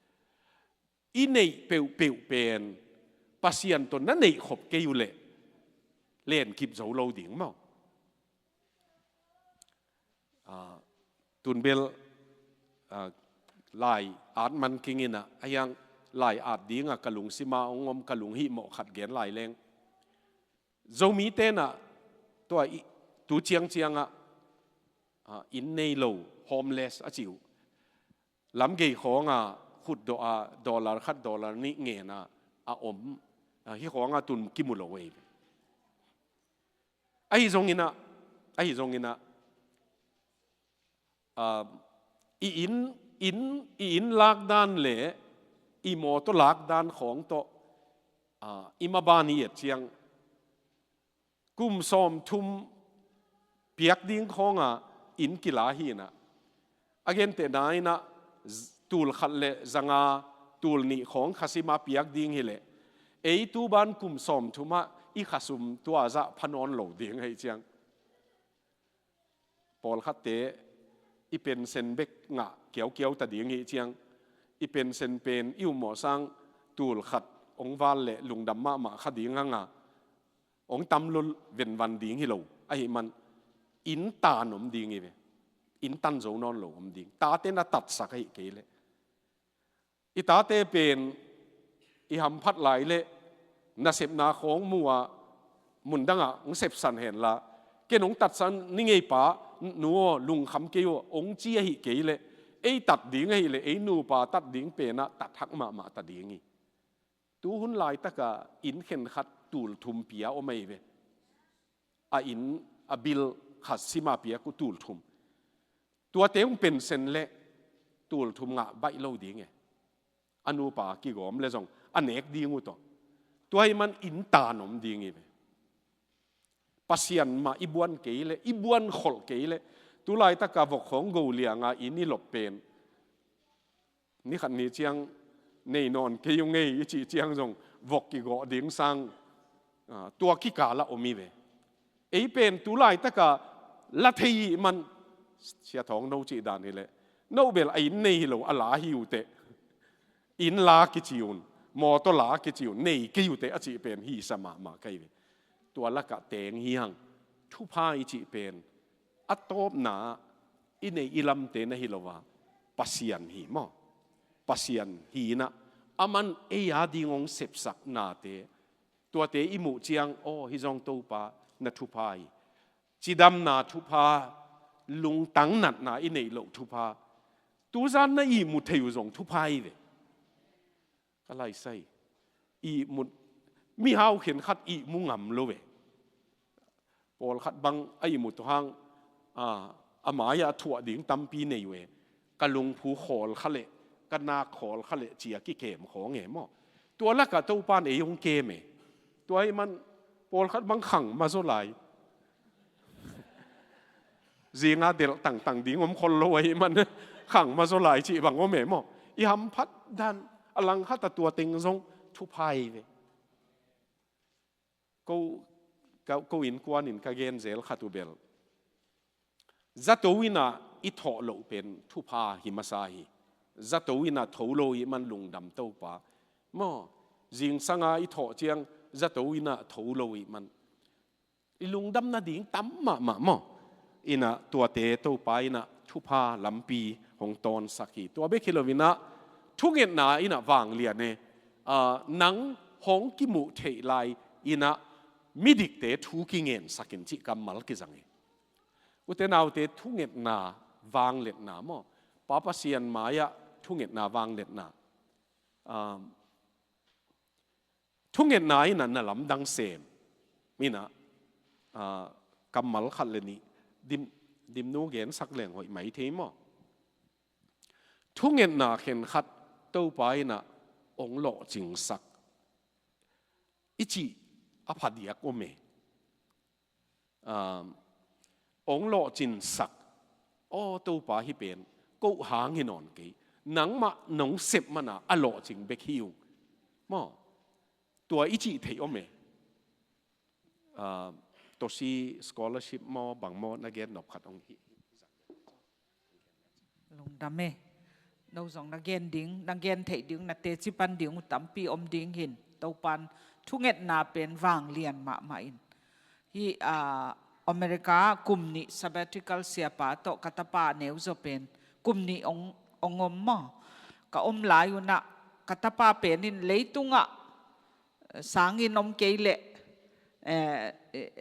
i neih peuhpeuh pen Pasian tawh na neih khop kei uh leh, lenkip zo lo ding maw? Ah, tunbel, ah, lai at man keng inah, a hiang lai at dingah ka lungsima ong om, ka lunghihmawh khat gen lai leng. Zomi tenah tua i, tu ciangciangah, ah, inn nei lo, homeless a cih uh. Lamgei khawngah khutdawh a dollar khat dollar nih ngen a, a om, ah, hih khawngah tun kimu lo ei. Ahi zonginah, ahi zonginah, ah, i inn, inn, i inn lakdan le i mawtaw lakdan khawng tawh, ah, i maban i et ciang, kum sawmthum piak ding khawngah inn kila hi inah. A gentehna inah, z-, tul khat le zanga, tul nih khawng khasima piak ding hi leh, ei tu ban kum sawmthumah i khasum tua zah pha nawn lo ding hi ciang. Pawlkhatte i pensen bek ngah kiaukiau ta ding hi ciang, i pensen pen i ummawh sang tul khat ong val le lungdam mahmah kha ding hanga, ong tam lul venvan ding hi lo ahih man, inn tan om ding hi ve. Inn tan zo nawn lo om ding. Tate na tatsak ahi kei leh, i tate pen i hamphat lai leh nasepna khawng mu-a, mundangah ong sepsan henla, ken ong tatsan ning ei pa, nu aw, lungkham kei aw, ong ci ahi kei leh, ei tat ding ahi leh, ei nupa tat ding penah tat hak mahmah ta ding hi. Tuhun laitakah inn khenkhat tul thum pia om ahi ve. A inn, a bil khat sima piak uh tul thum. Tuate hong pensen leh tul thum ngah baih lo ding e. A nupa kigawm le zong a nek ding uh tawh. Tua ahih man inn tan om ding hi ve. Pasian mah i buan kei leh, i buan kholh kei leh, tu laitakah vok khawng go lianga inn i lop pen, ni khat ni ciang nei nawn kei ung ei i cih ciang zong vok kigawh ding sang, ah, tua kikalah om hi ve. Ei pen tu laitakah la thei ahih man, Sia Thawng no cih dan hi leh, no bel a inn nei hi lo a la hi uh teh. Inn la kici un, mawtaw la kici un, nei kei uh teh a cih pen hisa mahmah ka hi ve. Tua lakah teng hi hang, thupha i cih pen a tawpna i neih i lamte na hi lo a, Pasian hi maw? Pasian hi inah, aman ei a ding hong sepsak nate, tuate i muh ciang, aw, hih zong Topa na thupha hi. Cidamna thupha, lungtang natna i neih loh thupha, tuzan na ihmu thei uh zong thupha hi ve. Ka laisai, ihmu, mihau khenkhat ihmu ngam lo ve. Pawlkhat bang a ihmu tua hang, a, a mai-ah a thuah ding tampi nei uh e. Ka lungphu khawl kha leh, ka nak khawl kha leh ci-a kikem khawng e maw? Tua lakah Topa'n ei hong kem e. Tua ahih man pawlkhat bang khang ma zaw lai. Zinga delh tangtang ding om khol lo ahih man khang ma zaw lai cih bang om e maw? I hamphat dan a langkhat a tua teng zong thupha hi ve. Ko, ka, ko innkuanin ka gen zel khat uh bel, zato innah i thawh loh pen thupha hi masa hi. Zato innah tho lo ahih man lungdam Topa. Maw, zingsanga i thawh ciang zato innah tho lo ahih man i lungdam nading tam mahmah maw? Innah tuate Topa innah thupha lampi hong tawnsak hi. Tua bek hi loinah thungetna inah vanglian e, aa, nang hong kimuh theih lai inah midikte thu kingensak in cih kammal kizang hi. Ute naute, thungetna vangliatna maw, Pa Pasian mai-ah thungetna vangliatna, aa, thungetna inah na lamdang sem inah, aa, kammal khat le nih dim, dimnu gensak leng hoih mai thei maw? Thungetna khenkhat Topa inah hong lawhcingsak i cih a phadiak om e. Aa, hong lawhcinsak, aw Topa, hih pen ko hang hi nawn kei, nangmah nong sep mana a lawhcing bek hi ung maw? Tua i cih theih om e. Aa, Tosi scholarship maw, bang maw, na gen nop khat hong hi. Lungdam e. No zong na gen ding, na gen theih ding, na teci pan ding uh tampi om ding hi in. Topan thungetna pen vanglian mahmah in. Hih, aa, America kum nih sabbatical siapa tawh ka tapa neuzaw pen kum nih hong, hong om maw? Ka om lai unah ka tapa pen in leitungah sanginn om kei leh, eh,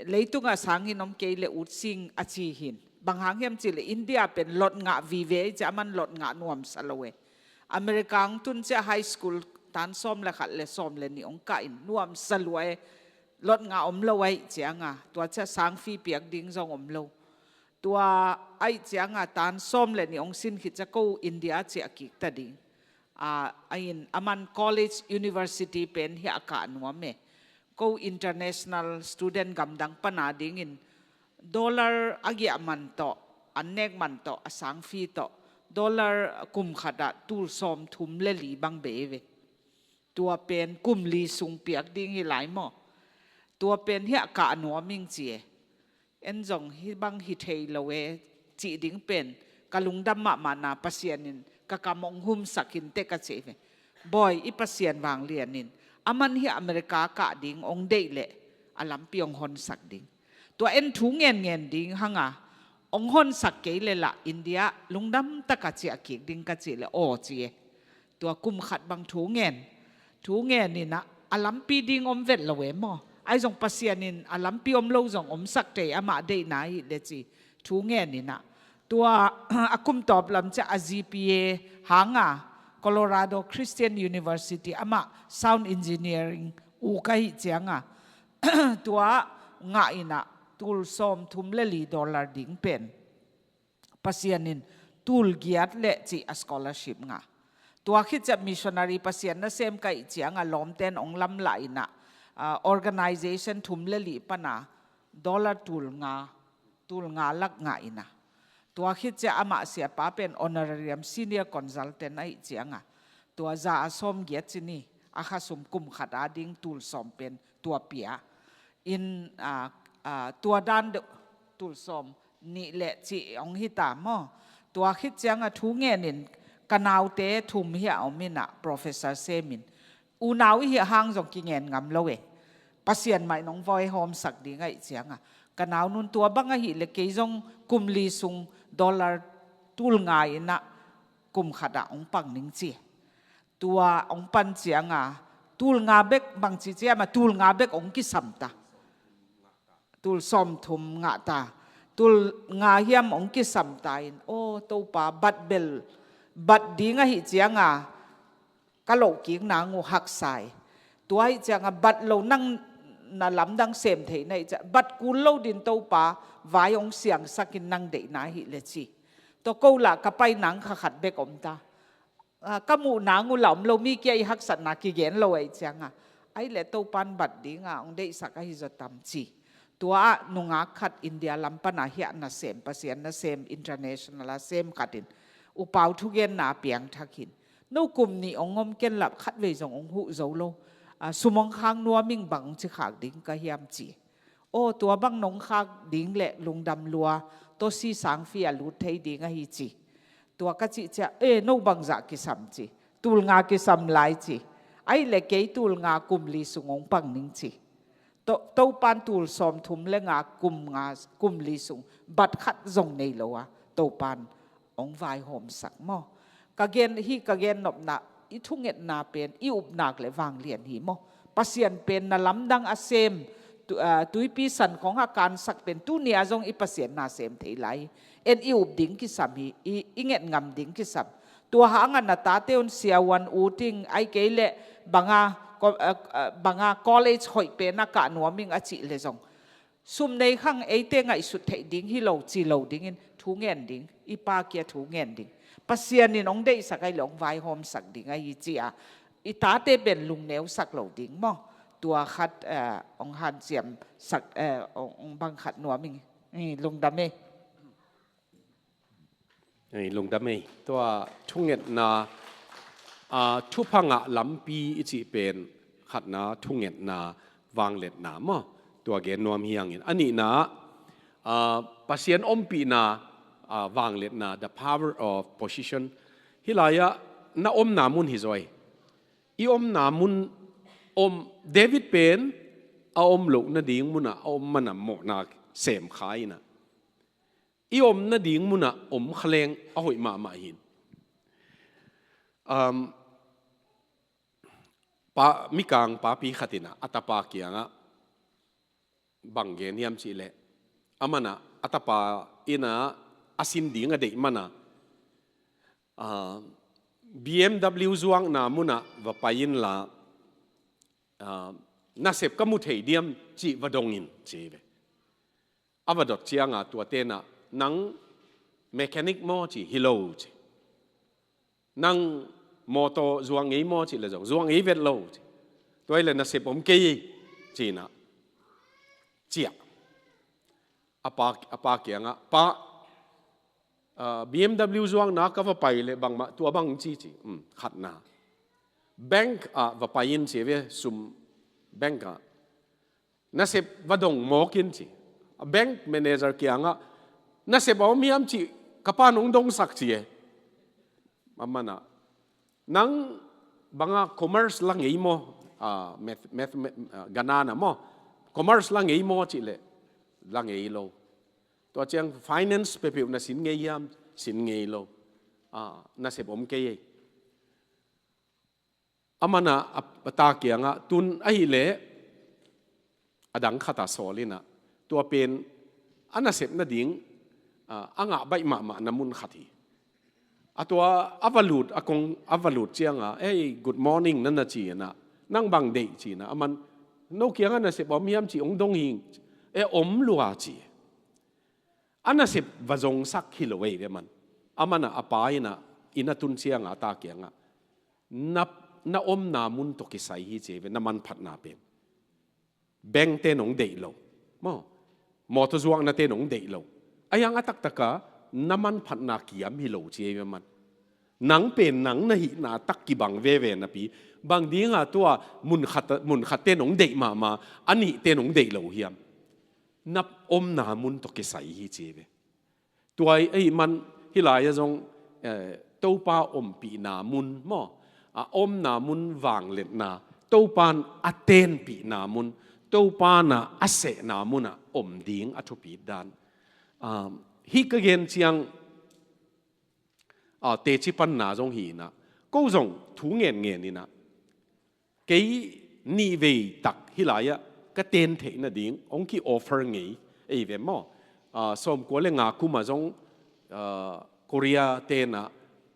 leitungah sanginn om kei leh utsing a ci hi in. Bang hang hiam cih leh India pen lotngah vive ahih ciang aman lotngah nuamsa lo e. America hong tun ciang high school tan sawm le khat le sawm le nih hong kah in nuamsa lua e. Lotngah om lo ahih cianga, tua ciang sang fee piak ding zong om lo. Tua ahih cianga tan sawm le nih hong sin khit ciang ko India ciah kik ta ding. A, a in aman college, university pen hiah a kah nuam e. Ko international student gamdang pana dingin dollar a giah man tawh, an nek man tawh, a sang fee tawh, dollar kum khatah tul sawm thum le li bang bei ve. Tua pen kum li sung piak ding hi lai maw? Tua pen hiah kah nuam ing ci e. En zong hih bang hi thei lo e, cih ding pen ka lungdam mahmahna, Pasian in ka kam hong humsak hi inteh ka ci ve. Bawi, i Pasian vanglian in, aman hih America kah ding hong deih leh a lampi hong honsak ding. Tua en thu ngenngen ding hanga, hong honsak kei leh lah India lungdam taka ciah kik ding ka cih leh aw ci e. Tua kum khat bang thu ngen, thu ngen inah a lampi ding om vet lo e maw? Ahi zong Pasian in a lampi om lo zong omsak thei, amah deihna ahih leh ci thu ngen inah. Tua a kum tawp lam ciang a G P A hanga Colorado Christian University, amah sound engineering uk ahih cianga, tua ngah inah tul sawm thum le li dollar ding pen Pasian in tul giat le cih a scholarship ngah. Tua khit ciang missionary, Pasian nasem ka hih cianga lawmten hong lamlah inah, ah, organization thum le li pana dollar tul nga, tul nga lak ngah inah. Tua khit ciang amah siapa pen honorarium senior consultant ahih cianga, tua za a sawm giat ci ni, a khasum kum khat ading tul sawm pen tua pia in, ah, ah, tua dan deuh tul sawm nih le cih hong hi ta maw? Tua khit cianga thu ngen in ka naute thum hiah om inah professor sem in, unau i hih hang zong kingen ngam lo e. Pasian mah in hong vawihawmsak ding ahih cianga, ka naunun tua bang ahih leh kei zong kum li sung dollar tul nga inah kum khatah hong pang ning ci. Tua hong pan cianga tul nga bek, bang ci ciama tul nga bek hong kisam ta. Tul sawm thum ngah ta. Tul nga hiam hong kisam ta in, aw Topa, bat bel, bat ding ahih cianga ka lohkik nang uh haksa e. Tua ahih cianga bat lo nang na lamdang sem theihna ahih ciang, bat kul lo din Topa, vai hong siangsak in nang deihna ahih leh ci. Tua ko lah ka pai nang kha khat bek om ta. Ah, ka muh nang uh lah om lo, mi kia i haksatna kigen lo ahih cianga. Ahih leh Topan bat dinga hong deihsak ahi zaw tam ci. Tua ah nungak khat India lam pana hiah nasem, Pasian nasem, international a sem khat in upau thugenna piangthak hi in, no kum nih hong om ken lah khatvei zong hong huh zo lo. Ah, sum hong khak nuam ing, bang hong ci khak ding ka hiam ci. Aw, tua bang nong khak ding leh lungdam lua, Tosi sang fee a lut thei ding ahi ci. Tua ka cih ciang, e, no bangzah kisam ci. Tul nga kisam lai ci. Ahih leh kei tul nga kum li sung hong pang ning ci. To, Topan tul sawm thum le nga kum nga, kum li sung bat khat zong nei lo a, Topan hong vaihawmsak maw. Ka gen, hih ka gennopna, i thungetna pen i upna le vanglian hi maw. Pasian pen na lamdang a sem, tu, ah, tuipi san khawng a kansak pen tuni a zong i Pasian na sem thei lai hi. En i up ding kisam hi, i, i nget ngam ding kisam. Tua hangah na tate un siavuan uting ai kei leh banga, ko-, ah, ah, banga college hoih pen a kah nuam ing a cih leh zong sum nei khang eite ngaihsut theih ding hi lo ci lo dingin thu ngen ding, i pa kia thu ngen ding. Pasian in hong deihsak ahi le hong vaihawmsak ding ahi ci a, i tate pen lungneusak lo ding maw. Tua khat, eh, hong hanciamsak, eh, hong, hong bang khat nuam ing. Eh, lungdam ei. Ei, lungdam ei. Tua thungetna, ah, thupha ngah lampi i cih pen khatna, thungetna, vangliatna maw. Tua gen nuam hi hangin. A nihna, ah, Pasian ompihna, ah, vangliatna, the power of position. Hih lai-ah na omna mun hi zaw ei. I omna mun om, David pen a om loh nading munah a om man a mawhna sem kha in ah. I om nading munah om kha leng a hoih mahmah hi. Um, pa, mikang papi khat in ah a tapa kiangah bang gen hiam cih leh, a man ah a tapa in ah a sin ding a deih man ah, ah, B M W zuakna munah va pai inla, ah, nasep ka mu thei diam cih va dong in ci ve. A va dot ciangah tuate in ah, "Nang mechanic maw?" ci, "Hi lo," ci. "Nang mawtaw zuak ngei maw?" cih leh zong, "Zuak ngei vet lo," ci. "Tua hi leh nasep om kei," ci in ah, ciah. A pa, a pa kiangah, "Pa, ah, B M W zuakna ka va pai leh bangmah tua bang ci," ci. "Um, khatna. Bank ah va pai in," ci ve, sum bank ah. "Nasep va dong mawk in," ci. A bank manager kiangah, "Nasep a om hiam cih ka pa'n hong dongsak," ci e. A man ah, "Nang banga commerce la ngei maw?" Ah, math, math, math, ah, ganana maw. "Commerce la ngei maw?" cih leh, "La ngei lo." "Tua ciang finance peuhpeuh na sin ngei hiam?" "Sin ngei lo." "Ah, nasep om kei ei." A man ah a, a ta kiangah, "Tun ahih leh," a dang khat ah sawl in ah, "Tua pen a nasep nading, ah, a ngah baih mahmahna mun khat hi. A tua a va lut, a kong a va lut ciangah, 'Ei, good morning,' na na ci in ah, 'Nang bang deih?' ci in ah, a man, 'No kiangah nasep a om hiam?' ci, 'Hong dong hi ing.' 'E, om lua,' ci. A nasep va zongsak hi lo ei ve man." A man ah a pa in ah, inn a tun ciangah a ta kiangah, "Na, na omna mun tawh kisai hi," ci ei ve, "na manphatna pen. Bank-te in hong deih lo. Maw, mawtaw zuaknate in hong deih lo. Ahi hang a taktakah na manphatna kiam hi lo," ci ei ve man. "Nang pen nang na hihna tak kibang veve napi, bang dingah tua mun khat, mun khatte in hong deih mahmah, a nihte in hong deih lo hiam? Na omna mun tawh kisai hi," ci ei ve. Tua ahih man hih lai-ah zong, eh, Topa ompihna mun maw, a omna mun vangliatna, Topa in a tenpihna mun, Topa in a sehna munah om ding a thupit dan. Ah, hih ka gen ciang, ah, teci panna zong hi in ah, ko zong thu ngenngen in ah, kei nihvei tak hih lai-ah ka ten theih nading hong ki-offer ngei ei ve maw. Ah, sawmkua le nga kum ah zong, ah, Korea-te in ah,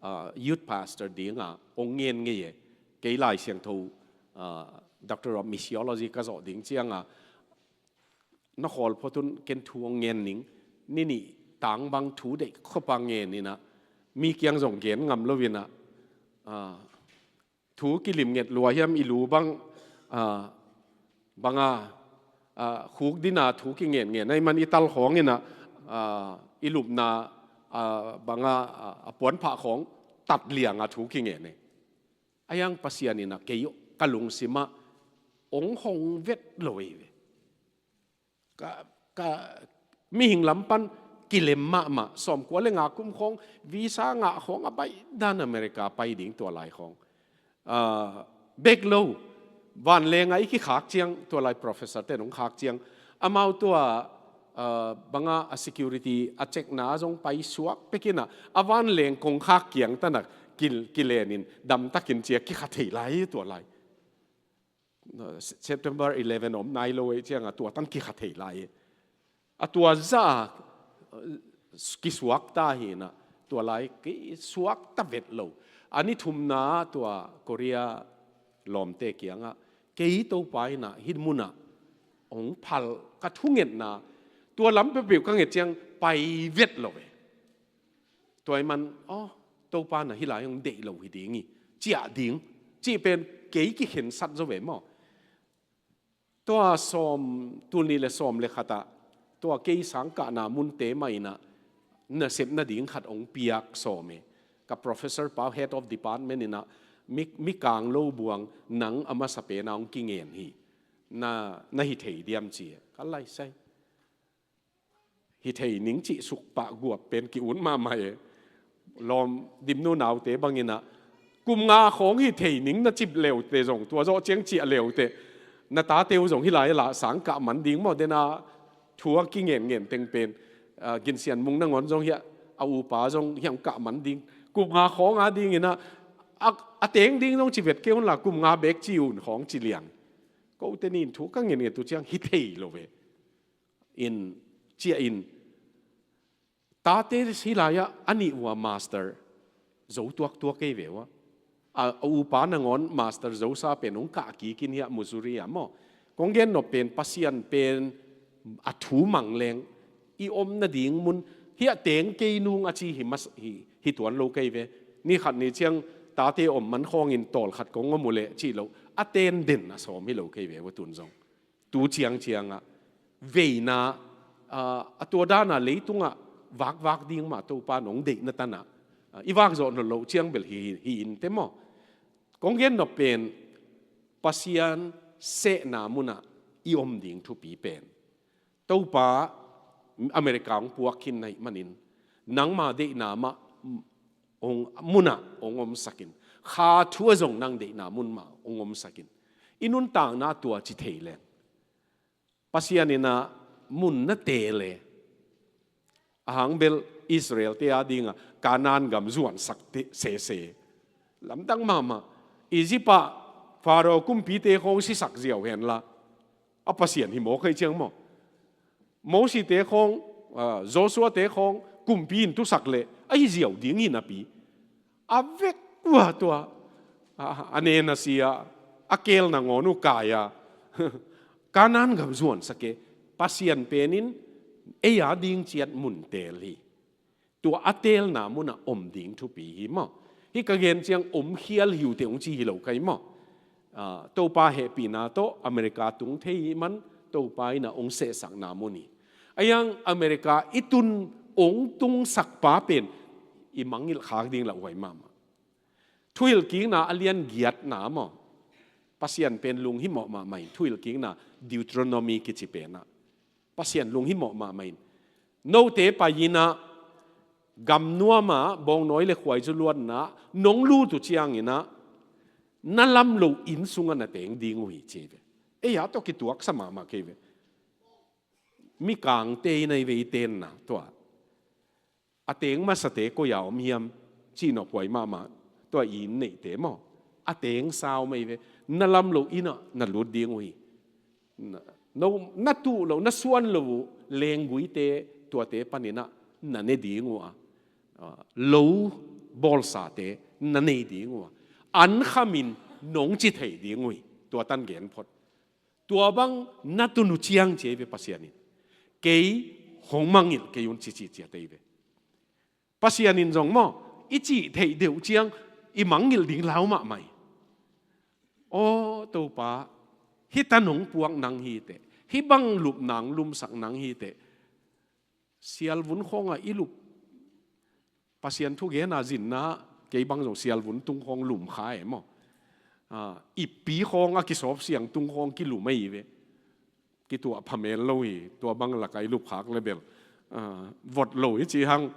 ah, youth pastor dingah hong ngen ngei e. Kei Lai Siangtho, ah, Doctor of Missiology ka zawh ding ciangah, na khawl phot un, ken thu hong ngen ning. Ni nih tang bang thu deih khop a ngen in ah, mi kiang zong gen ngam lo in ah, ah, thu kilim nget lua hiam, i lu bang, ah, banga, ah, khuk dina thu kingen ngen ahih man i tal khawng in ah, ah, i lupna, ah, banga, ah, a puanphah khawng tat lianga thu kingen e. Ahi hang Pasian in ah kei ka lungsimah hong hong vet lo ei ve. Ka, ka mihing lam pan kilem mahmah, sawmkua le nga kum khawng, visa ngah khawng a baih dan America pai ding tua lai khawng. Ah, bek lo, vanlengah i kikhak ciang, tua lai professor-te in hong khak ciang, amau tua ah, banga a security a checkna zong pai suak pekinah a vanleng kongkhak kiang tanah kil, kilenin damtakin cia kikha thei lai tua lai. September eleven om nai lo ei cianga tua tan kikha thei lai. A tua za kisuak ta hinah tua lai kisuak ta vet lo. A ni thumna tua Korea lawmte kiangah kei Topa inah hih munah hong phal ka thungetna tua lam peuhpeuh ka nget ciang pai vet lo ve. Tua i man, oh, Topa na hih lai hong deih lo hi ding hi, ciah ding, cih pen kei kikhensat zo ve maw? Tua sawm, tul nih le sawm le khatah tua kei sangkahna munte mah inah nasep nading khat hong piak sawm e. Ka professor pa head of department inah mi, mi kang lo buang nang a masa pena hong kingen hi. Na, na hi thei diam ci e. Ka laisai. Hi thei ning cih sukpah guap pen ki-ut mahmah e. Lawm dimnu naute banginah kum nga khawng hi thei ning na cip leute zong tua zawh ciang ciah leute. Na tate uh zong hi lai lah sang kah man ding maw dena thu a kingen ngen teng pen, ah, Gin Sian Mung nangawn zong hiah a upa zong hiah kah man ding. Kum nga khawng a dinginah a, a teng ding zong ci vet kei un la kum nga bek ci un khawng ci liang. Kote nin thu ka ngen ngen tu ciang hi thei lo ve. In ciah in tate hi lai-ah a nih uh a master zo tuaktuak kei ve uh a, a upa nangawn master zosa pen hong kah kikin hiah Missouri ah maw. Kong gen nop pen Pasian pen a thu mang leng i om nading mun hiah teng kei nung a ci hi, hi tuan lo kei ve. Ni khat ni ciang tate om man khawngin tawl khat kong om uh leh cih lo a ten den a sawm hi lo kei ve uh a tun zong. Tu ciangciangah veina, ah, a tua dana leitungah vakvak ding mah Topa nong deihna tanah, ah, i vakzawh nolh loh ciang bel hi, hi, hi in te maw? Kong gen nop pen Pasian sehna munah i om ding thupi pen Topa America hong puak khin na hih manin nangma deihna mah hong, munah hong omsakin, kha thu a zong nang deihna mun mah hong omsakin. I nuntakna tua ci thei leng Pasian inah mun na teel e. Ahang bel Israel te a dinga Kanaan gam zuansak te sese. Lamdang mahmah. Egypt ah Pharaoh kumpite khawng sisak ziau henla a Pasian hi mawk hei ciang maw? Mosite khawng, ah, Joshua te khawng kumpi in tusak leh a hi ziau ding hi napi a vek uh a tua, a, a nena sia, a kel nangawn uh kai a Kanaan gam zuansak e. Pasian penin ei a ding ciat mun teel hi. Tua a teelna munah om ding thupi hi maw? Hih ka gen ciang om khial hi uh teh hong ci hi lo kai maw? Ah, Topa hehpihna tawh America tung thei hih man Topa inah hong sehsakna mun hi. A hiang America i tun hong tungsak pa pen i mangngilh khak ding lauhuai mahmah. Thuhilhkikna a lian giatna maw? Pasian pen lunghimawh mahmah in, Thuhilhkikna Deuteronomy kici penah Pasian lunghimawh mahmah in, note pai inah gamnuamah bawngnawi le khuaizu luatna nong lut uh cianginah na lam lo inn sungah na teng ding uh hi ci ve. Ei a tawh kituaksa mahmah kei ve. Mikangte inah i ve i tenna tua a teng masate koi-a om hiam cihnophuai mahmah tua i inn neihte maw? A teng sau mah i ve. Na lam lo innah na lut ding uh hi. Na, no, na tuh lo, na suan lo uh lengguite tuate paninah na ne ding uh a, ah, lo bawlsate na nei ding uh a, an khamin nong ci thei ding uh hi. Tua tan gen phot. Tua bang na tun uh ciang ci ei ve Pasian in. Kei hong mangngilh kei un ci ci ciat ei ve. Pasian in zong maw, i cih theih deuh ciang i mangngilh ding lau mahmah hi. Aw Topa, hih tan hong puak nang hi teh, hih bang lupna hong lumsak nang hi teh, sialvun khawngah i lup, Pasian thugena zinna, kei bang zong sialvun tung khawng lum kha e maw? Ah, ippi khawng a kisawp siang tung khawng kilum ahi ve. Kituah phamel lo hi, tua bang laka i lup khak le bel, ah, vot lo hi ci hang.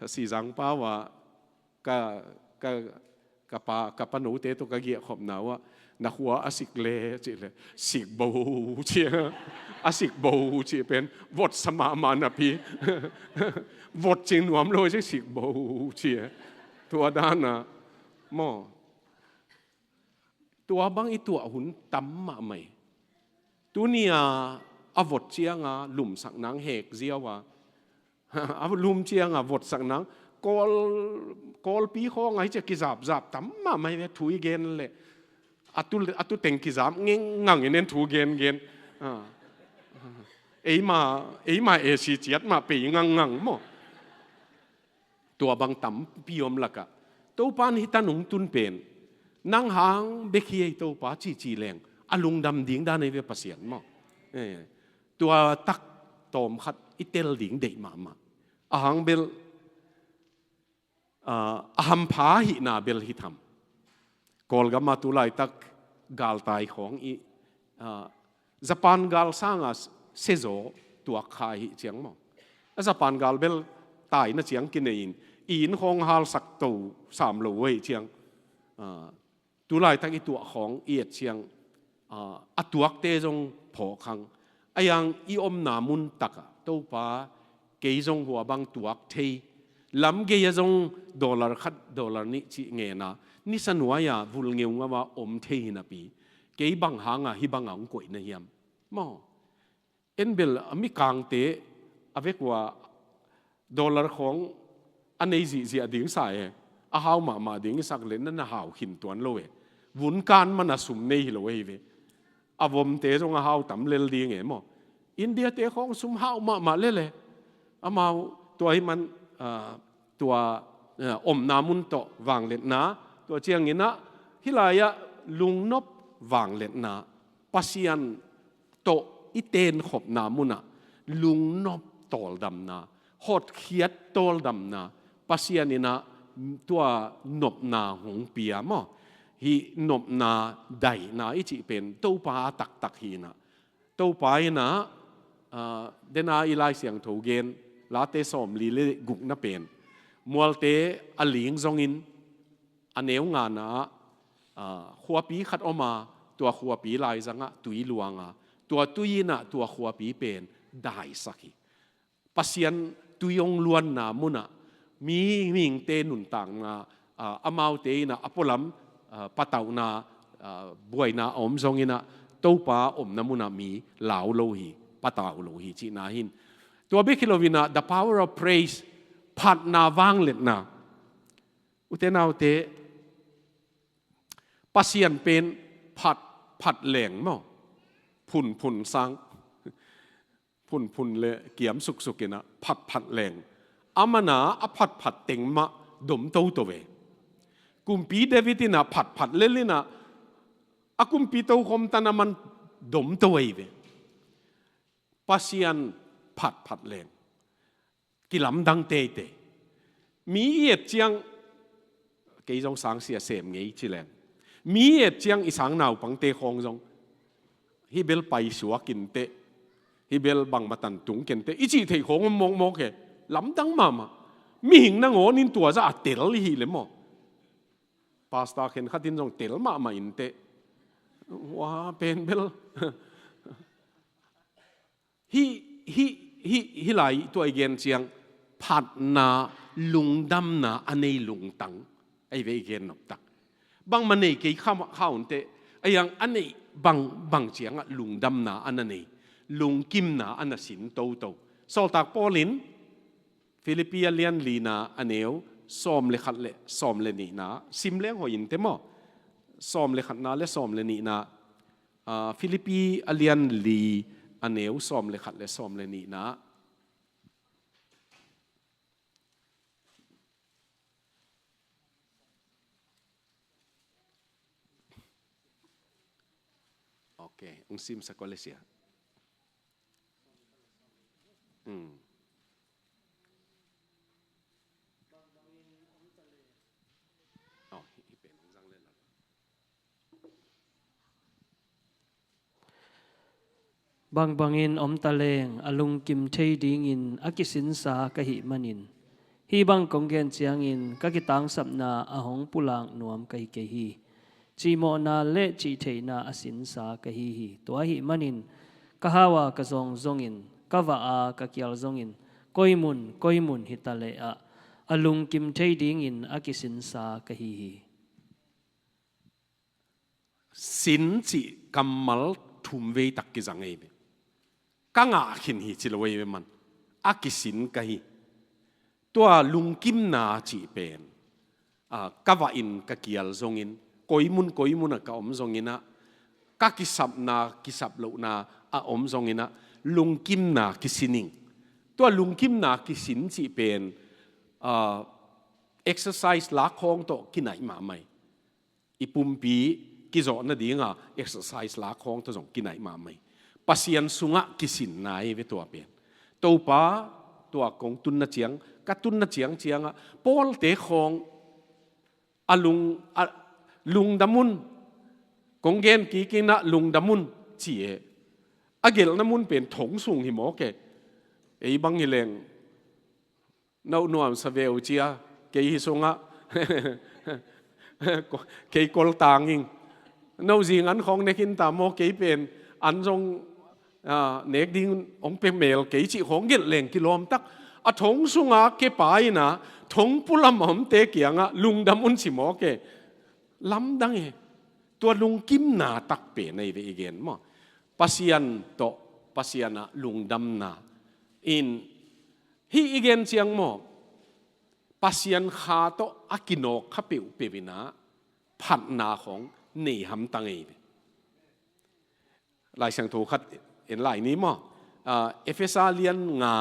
Sizang pau ah ka, ka, ka pa, ka pa note tawh ka giahkhopna uh ah, "Na khua a sik le," cih le, "Sik bo," ci a, "A sik bo," cih pen votsa mahmah napi, vot cing nuam lo ci, "Sik bo," ci a. Tua dan a maw. Tua bang i tuah hun tam mahmah hi. Tuni a, a vot ciang a lumsak nang hek ziau a, a lum ciang a votsak nang, Kawl, Kawlpi khawng a hi ci a kizapzap tam mahmah hi ve, thu i gen leh a tu, a tu teng kizap ngengngang in en, thu gengen. Ah. Eima, eima A C ciat mah pei ngangngang maw. Tua bang tampi om lakah Topa in hih tan hong tun pen, "Nang hang bek hi ei Topa," cici leng a lungdam ding dan ei ve Pasian maw. Eh, tua tak tawmkhat i tel ding deih mahmah. A hang bel, ah, a hampha hihna bel hi tham. Kawlgam ah tu laitak galtai khawng i, ah, Japan gal sanga sezaw tuak kha hi ciang maw. A Japan gal bel taina ciang kinei in, i inn khawng halsak to sam lo uh hi ciang. Ah, tu laitak i tuah khawng i et ciang, ah, a tuakte zong phawk hang. A yang i omna mun takah, "Topa, kei zong hua bang tuak thei, lam gei a zong dollar khat, dollar nih cih ngen a, nisa nuai a vul ngeungau a om thei hi napi, kei bang hanga hih banga hong koih na hiam?" Maw. En bel a mikangte a vek uh a dollar khawng a nei zihziah ding sa e, a hau mahmah ding i sak leh na, na hau khin tuan lo e. Vun kan man a sum nei hi lo ahi ve. A vomte zong a hau tam lel ding e maw. India-te khawng sum hau mahmah lel e. Amau tua hi man, ah, tua, ah, omna mun tawh vangliatna, tua ciangin ah hih lai-ah lungnop vangliatna, Pasian tawh i tenkhopna munah lungnop tawldamna, hotkhiat tawldamna, Pasian in ah tua nopna hong pia maw. Hih nopna daihna i cih pen Topa a taktak hi in ah. Topa in ah, ah, dena i Lai Siangtho gen, Late sawmli le gukna pen, mualte a ling zongin, a neu ngana ah, ah, khuapi khat om a, tua khuapi laizangah tui luang a, tua tui in ah tua khuapi pen daisak hi. Pasian tui hong luanna munah mi, mihingte nuntakna, ah, amaute in ah a pualam, ah, patauhna, ah, buaina a om zongin ah Topa omna munah mi lau lo hi, patau lo hi cihna hi in. Tua bek hi lo in ah, the power of praise, phatna vangliatna. Ute naute, Pasian pen phat, phat leng maw. Phunphun sang. Phunphun le kiam suksuk in ah phat, phat leng. Aman ah a phatphat teng mah dom toto ve. Kumpi David in ah phatphat lel in ah a kumpi tokhom tan aman dom to ahi ve. Pasian phatphat leng. Kilamdang teitei. Mi i et ciang, kei zong sangsia sem ngei ci leng. Mi i et ciang i sang naupangte khawng zong, "Hih bel paisuak inteh, hih bel bangmah tan tung kenteh," i cih theih khawng om mawkmawk e. Lamdang mahmah. Mihing nangawnin tua zah a tel i hih leh maw. Pastor khenkhat in zong tel mahmah inteh. Ua pen bel. Hih, hih, hih, hih lai tua i gen ciang phatna, lungdamna a nei lungtang ahi ve i gen noptak. Bangmah nei kei kha, kha unteh, a yang a neih bang, bang ciangah lungdamna a na nei, lungkimna a na sin toto. Sawltak Paul in Philippi a lian lina a neu sawm le khat le sawm le nihna sim leng hoih inteh maw. Sawm le khatna le sawm le nihna, ah, Philippi a lian li a neu sawm le khat le sawm le nihna. Ok, ung sim sa ko le sia. Hmm. Oh, hi, hi pen ung zang le la. Bangbangin om ta leng a lungkim thei dingin a kisinsa ka hih manin, Hih bang kong gen ciangin ka kitangsapna a hong pulak nuam ka hi kei hi. Cihmawhna le cihtheihna a sinsa ka hi hi. Tua ahih manin ka hau a ka zawng zongin, ka vah a ka kial zongin, koi mun koi mun hi ta leh ah a lungkim thei dingin a kisinsa ka hi hi. Sin cih kammal thum vei tak kizang ei ve. Ka ngah khin hi ci lo ei ve man. A kisin ka hi. Tua lungkimna cih pen, a, ka vah in ka kial zongin, koi mun koi mun a ka om zongin ah, ka kisapna kisap lohna a om zongin ah, lungkimna kisin ing. Tua lungkimna kisin cih pen, a, exercise lak khawng tawh kinai mahmah hi. I pumpi kizawh nadinga exercise lak khawng tawh zong kinai mahmah hi. Pasian sungah kisinna hi ve tua pen. Topa, tua kong tunna ciang, ka tunna ciang ciangah Pawlte khawng a lung, a, lungdam un, kong gen kik in ah lungdam un ci e. A gelhna mun pen thong sung hi mawk e. Ei bang hi leng, no nuamsa ve uh cia, kei hi sungah kei kol tang ing. No zing an khawng ne khin ta maw, kei pen an zong, a, nek ding hong pia mel kei cih khawng gelh leng kilawm tak. A thong sunga kepa in ah thong pulam a omte kiangah lungdam un ci mawk e. Lamdang e. Tua lungkimna tak pen ahi ve i gen maw. Pasian tawh, Pasian ah lungdamna in, hih i gen ciang maw, Pasian Kha tawh a kinawk kha peuhpeuh in ah phatna khawng nei hamtang ei ve. Lai Siangtho khat en lai ni maw. A, Efesa lian nga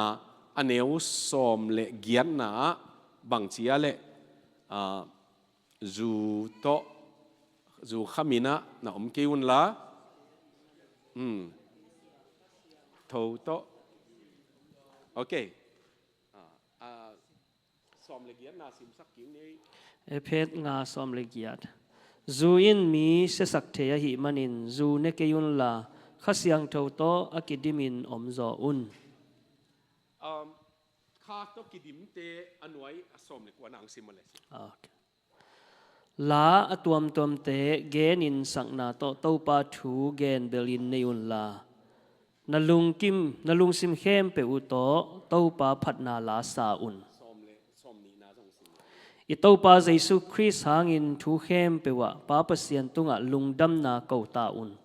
a neu sawm le giatna ah bang cia le, a, zu tawh, zu khamin ah na om kei un la. Hmm. Tho tawh. Ok. A, a, sawm le giatna simsak kik ni. Efesa nga sawm le giat. Zu in mi siasak thei ahih manin zu ne kei un la, Kha Siangtho tawh a kidimin om zaw un. Um, Kha tawh kidimte a nuai a sawm le kuana ang sim a le. Ok. La a tuamtuamte genin sakna tawh Topa thu gen belin nei un la, na lungkim, na lungsim khempeuh uh tawh Topa phatna la sa un. I Topa Jesu Khrist hangin thu khempeuh ah Pa Pasian tungah lungdamna ko ta un.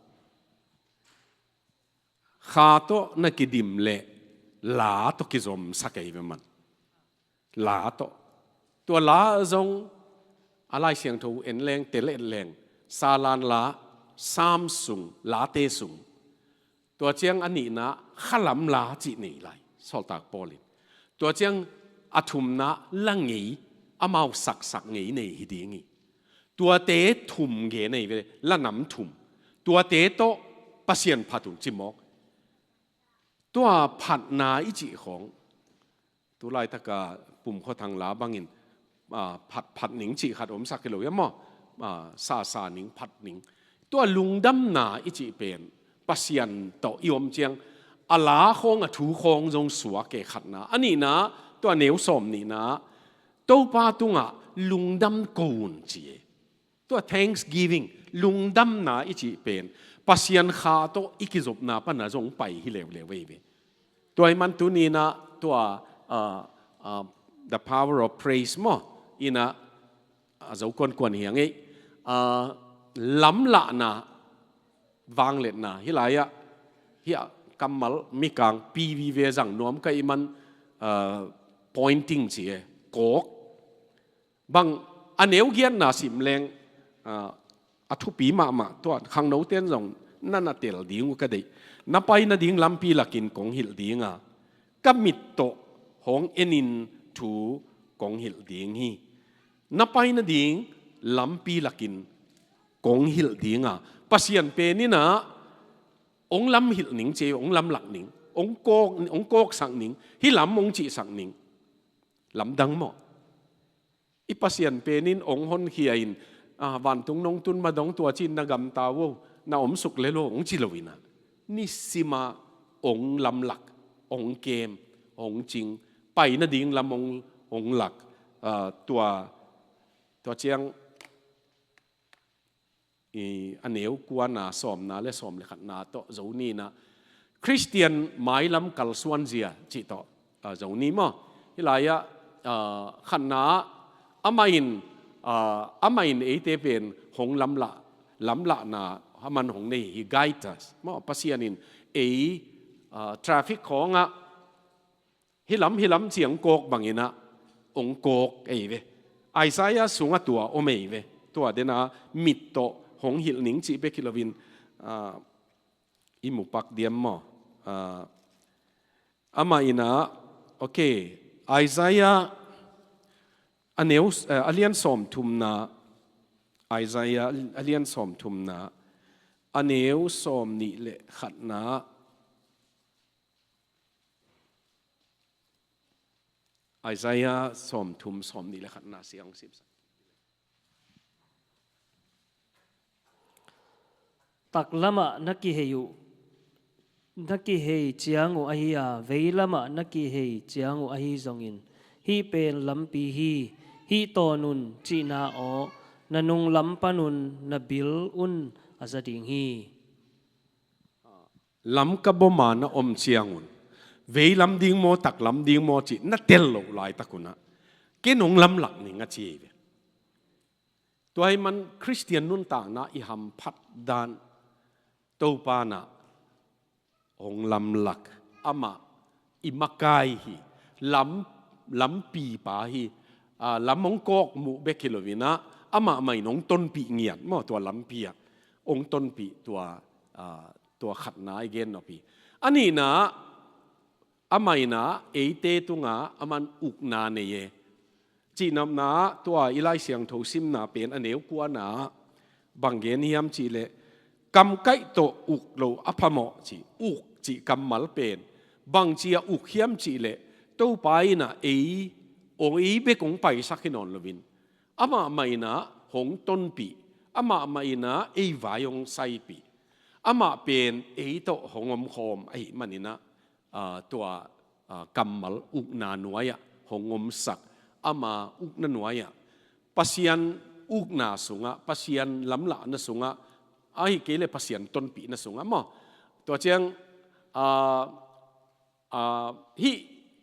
Kha tawh na kidim leh la tawh kizomsak ei ve man. La tawh. Tua la zong a Lai Siangtho en leng, tel et leng, Salan la, Sam sung, Late sung. Tua ciang a nihna khalam la cih nei lai, Sawltak Paul in. Tua ciang a thumna la ngei, amau saksak ngei nei hi ding hi. Tuate thum gen ei ve, la nam thum. Tuate tawh Pasian phat un ci mawk. Tua phatna i cih khawng, tu laitaka pumkhuathang la bangin, a, phat, phat ning cih khat omsak hi lo ia maw? A, sa, sa ning, phat ning. Tua lungdamna i cih pen Pasian tawh i om ciang a la khawng, a thu khawng zong suak e, khatna. A nihna, tua neu sawm nihna, Topa tungah lungdam ko un ci e. Tua thanksgiving, lungdamna i cih pen Pasian Kha tawh i kizopna pana zong pai hi leuleu ei ve. Tua i man tuni-in ah tua, ah, ah, the power of praise maw, in ah, a zo kuankuan hi hang ei. Ah, lamlahna, vangliatna, hih lai-ah, hih ah kammal mikang pi vive zang nuam ka i man, ah, pointing ci e, kawk. Bang a neu giatna sim leng, ah, a thupi mahmah, tua khangnote'n zong na na tel ding uh ka deih. Na pai nading lampi lakin kong hilh ding a, ka mit tawh hong enin thu kong hilh ding hi. Na pai nading lampi lakin kong hilh ding a, Pasian pen in ah hong lamhilh ning ci, hong lamlak ning, hong kawk, hong kawksak ning, hih lam hong cihsak ning. Lamdang maw? I Pasian pen in hong honkhia in, ah, vantung nong tun ma dong tua ci-in na gamta uh o, na omsuk lel o, hong ci lo in ah, nisim a hong lamlak, hong kem, hong cing, pai nading lam hong, hong lak, ah, tua, tua ciang, i, a neu kuana sawmna le sawm le khatna tawh zo ni in ah, Khristian mailam kalsuanzia cih tawh, ah, zo ni maw. Hih lai-ah, ah, khatna ah amah in, ah, amah in eite pen hong lamlah, lamlahna aman hong nei hi, guide us maw. Pasian in ei, ah, traffic khawngah hih lam, hih lam ci-a hong kawk bangin ah hong kawk ei ve. Isaiah sungah tua om ei ve. Tua den a mit tawh hong hilh ning cih bek hi loin, ah, i mu pak diam maw? Ah, amah in ah, okay, Isaiah a neu, eh, a lian sawmthumna, Isaiah a lian sawmthumna, a neu sawmnih le khatna, Isaiah sawmthum sawmnih le khatna siang sim. Taklamah na kihei uh, na kihei ciang uh ahi a, veilamah na kihei ciang uh ahi zongin, hih pen lampi hi, hih tawn un cihna aw, na nunglam panun na bil un a za ding hi. Lamka boma na om ciangun, veilam ding maw, taklam ding maw cih na tel loh laitakunah, ken hong lamlak ning a ci ei ve. Tua hi man Khristian nuntakna i hamphat dan, Topa in ah hong lamlak, amah i makai hi, lam, lampipa hi, ah, lam hong kawkmuh bek hi loinah, amah mah in hong tonpih ngiat maw, tua lampi ah hong tonpih, tua, ah, tua khatna i gen nop hi. A nihna, amah in ah eite tungah aman ukna nei e. Cihnopna ah tua i Lai Siangtho simna pen a neu kuana ah bang gen hiam cihleh, kamkaih tawh uk loh a phamawh ci, uk cih kammal pen bangci a uk hiam cihleh, Topa in ah ei, hong ei bek hong paisak hi nawn loin, amah mah in ah hong tonpih, amah mah in ah ei vai hong saipih, amah pen ei tawh hong omkhawm ahih manin ah, ah, tua, ah, kammal ukna nuai-ah hong omsak, ama ukna nuai-ah, Pasian ukna sungah, Pasian lamlahna sungah, ahih kei leh Pasian tonpihna sungah maw. Tua ciang, ah, ah, hih,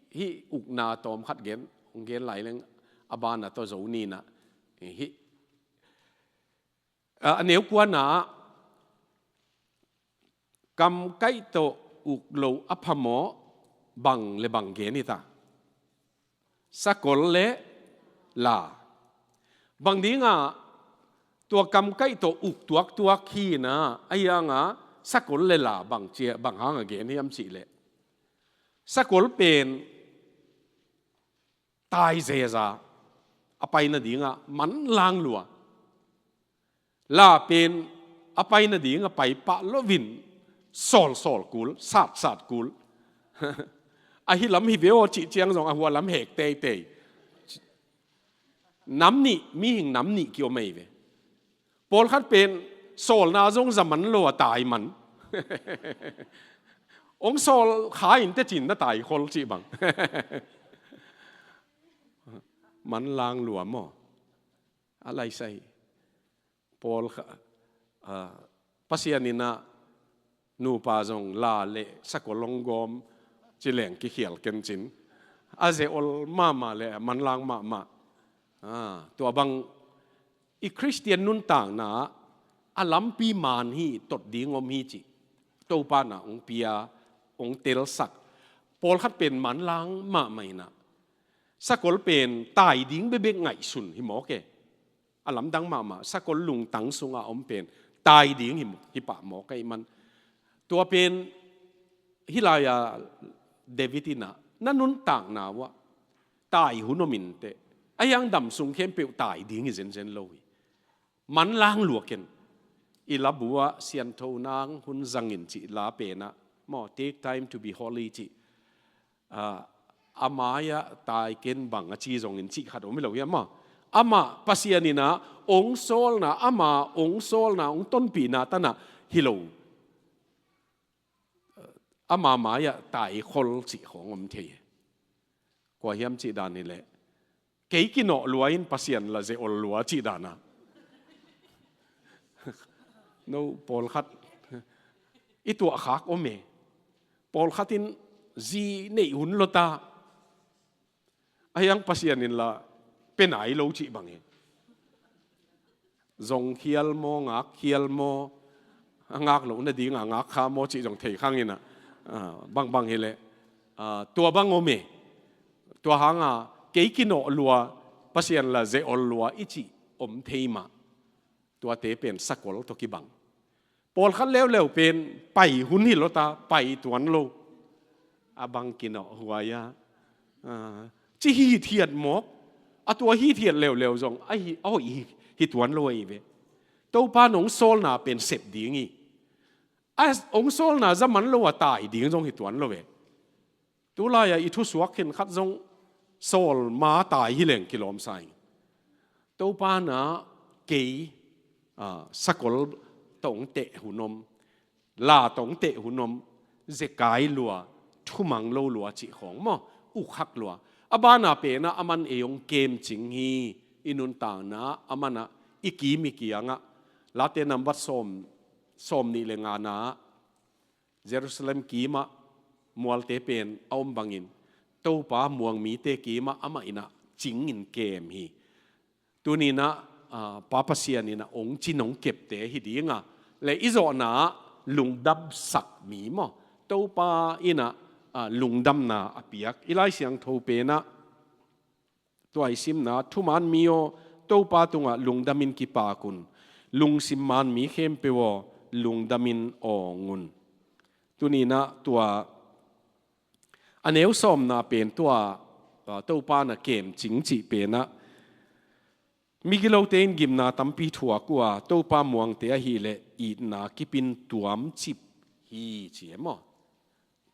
hih ukna tawmkhat gen, hong gen lai leng a banah tawh zo ninah, hih, ah, a neu kuana ah, kamkaih tawh uk loh a phamawh bang le bang gen hi ta. Sakol le la. Bang dingah tua kamkaih tawh uk tuaktuak hi na, ahi hangah sakol le la bang cia, bang hangah gen hiam cihleh, sakol pen tai zeza a pai nadingah manlang lua. La pen a pai nadingah pai pah loin sawlsawl kul, satsat kul. Ahi lam hi ve aw cih ciang zong a hua lam hek teitei. Nam nih, mihing nam nih kiom ei ve. Pawlkhat pen sawlna zong za man lo a tai man. Hong sawl kha in tecin na tai khol cih bang. Manlang lua maw. A laisai. Pawlkhat, ah, Pasian in ah nupa zong la le sakol hong gawm ci leng kikhial kencin. A ze ol mahmah le manlang mahmah. Ah, tua bang i Khristian nuntakna ah a lampi man hi, tot ding om hi cih Topa in ah hong pia, hong telsak. Pawlkhat pen manlang mahmah in ah sakol pen tai ding bekbek ngaihsun hi mawk e. A lamdang mahmah, sakol lungtang sungah om pen tai ding hi, hi pah mawk ahih man. Tua pen hih lai-a David in ah na nuntakna uah tai hun om inteh, a hiang dam sung khempeuh tai ding hi zenzen lo hi. Manlang lua ken. I labu ah Siangtho Nang Hun Zang In cih la pen ah maw, Take Time to Be Holy cih, ah, a mai-ah tai ken bang a ci zongin cih khat om hi lo hiam maw? Amah Pasian in ah hong sawlna, ama hong sawlna, hong tonpihna tan ah hi lo. Ama mai-ah tai khol cih khawng om thei. Kua hiam cih dan hi leh, Kei kinawh lua in Pasian la ze-ol lua cih dana. No, pawlkhat i tuahkhak om e. Pawlkhat in zi neih hun lota, a hiang Pasian in la pe nai lo cih bang e. Zong khial maw, ngak khial maw, a ngak loh nading a ngak kha maw cih zong thei khang ina, ah, bangbang hileh, ah, tua bang om e. Tua hanga kei kinawh lua, Pasian la ze-ol lua i cih om thei mah. Tuate pen sakol tawh kibang. Pawlkhat leuleu pen pai hun hi lota, pai tuan lo. A bang kinawh huai a, ah, ci hithiat mawk. A tua hithiat leuleu zong a hi, a hoih hi, hi tuan lo ahi ve. Topa nong sawlna pen sep ding hi. A ong sawlna zaman lo a tai ding zong hi tuan lo ve. Tulai-a i thusuak khenkhat zong sawl ma tai hileng kilawmsa ing. Topa na kei, ah, sakol tawh ong teh hun om, la tawh ong teh hun om, zekai lua, thumang lo lua cih khawng maw, ukhak lua. A bana pena aman ei ong kemcing hi. I nuntakna aman a i kim i kiangah, Late nambat sawm, sawm nih le ngana, Jerusalem kimah mualte pen a om bangin Topa muang mite kimah amah inah cingin kem hi. Tuninah, ah, Pa Pasian inah ong cin ong kepte hi dinga, le i zawhna ah lungdamsak mi maw, Topa inah, ah, lungdamna a piak. I Lai Siangtho penah tua i simna, thuman mi aw, Topa tungah lungdamin kipak un, lungsim man mi khempeuh aw, lungdamin awng un. Tuninah tua a neu sawmna pen tua, ah, Topa na kemcing cih penah migilote in gimna tampi thuak uh a, Topa muangte ahileh itna kipin tuamcip hi ci e maw?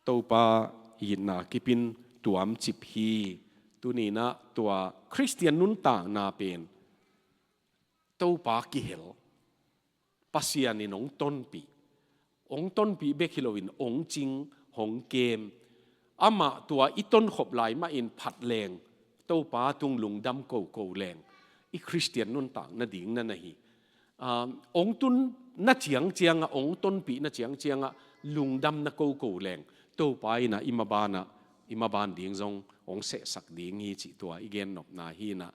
Topa itna kipin tuamcip hi. Tuninah tua Khristian nuntakna pen Topa kihel, Pasian in ong tonpih, ong tonpih bek hi loin ong cing, hong kem. Amah tua i tonkhop lai mahin phat leng Topa tung lungdam koko leng i Khristian nuntak nading na na hi. Ah, ong tun na ciangciangah, ong tonpih na ciangciangah lungdam na koko leng Topa inah i mabanah, i maban ding zong ong sehsak ding hi cih tua i gennopna hinah,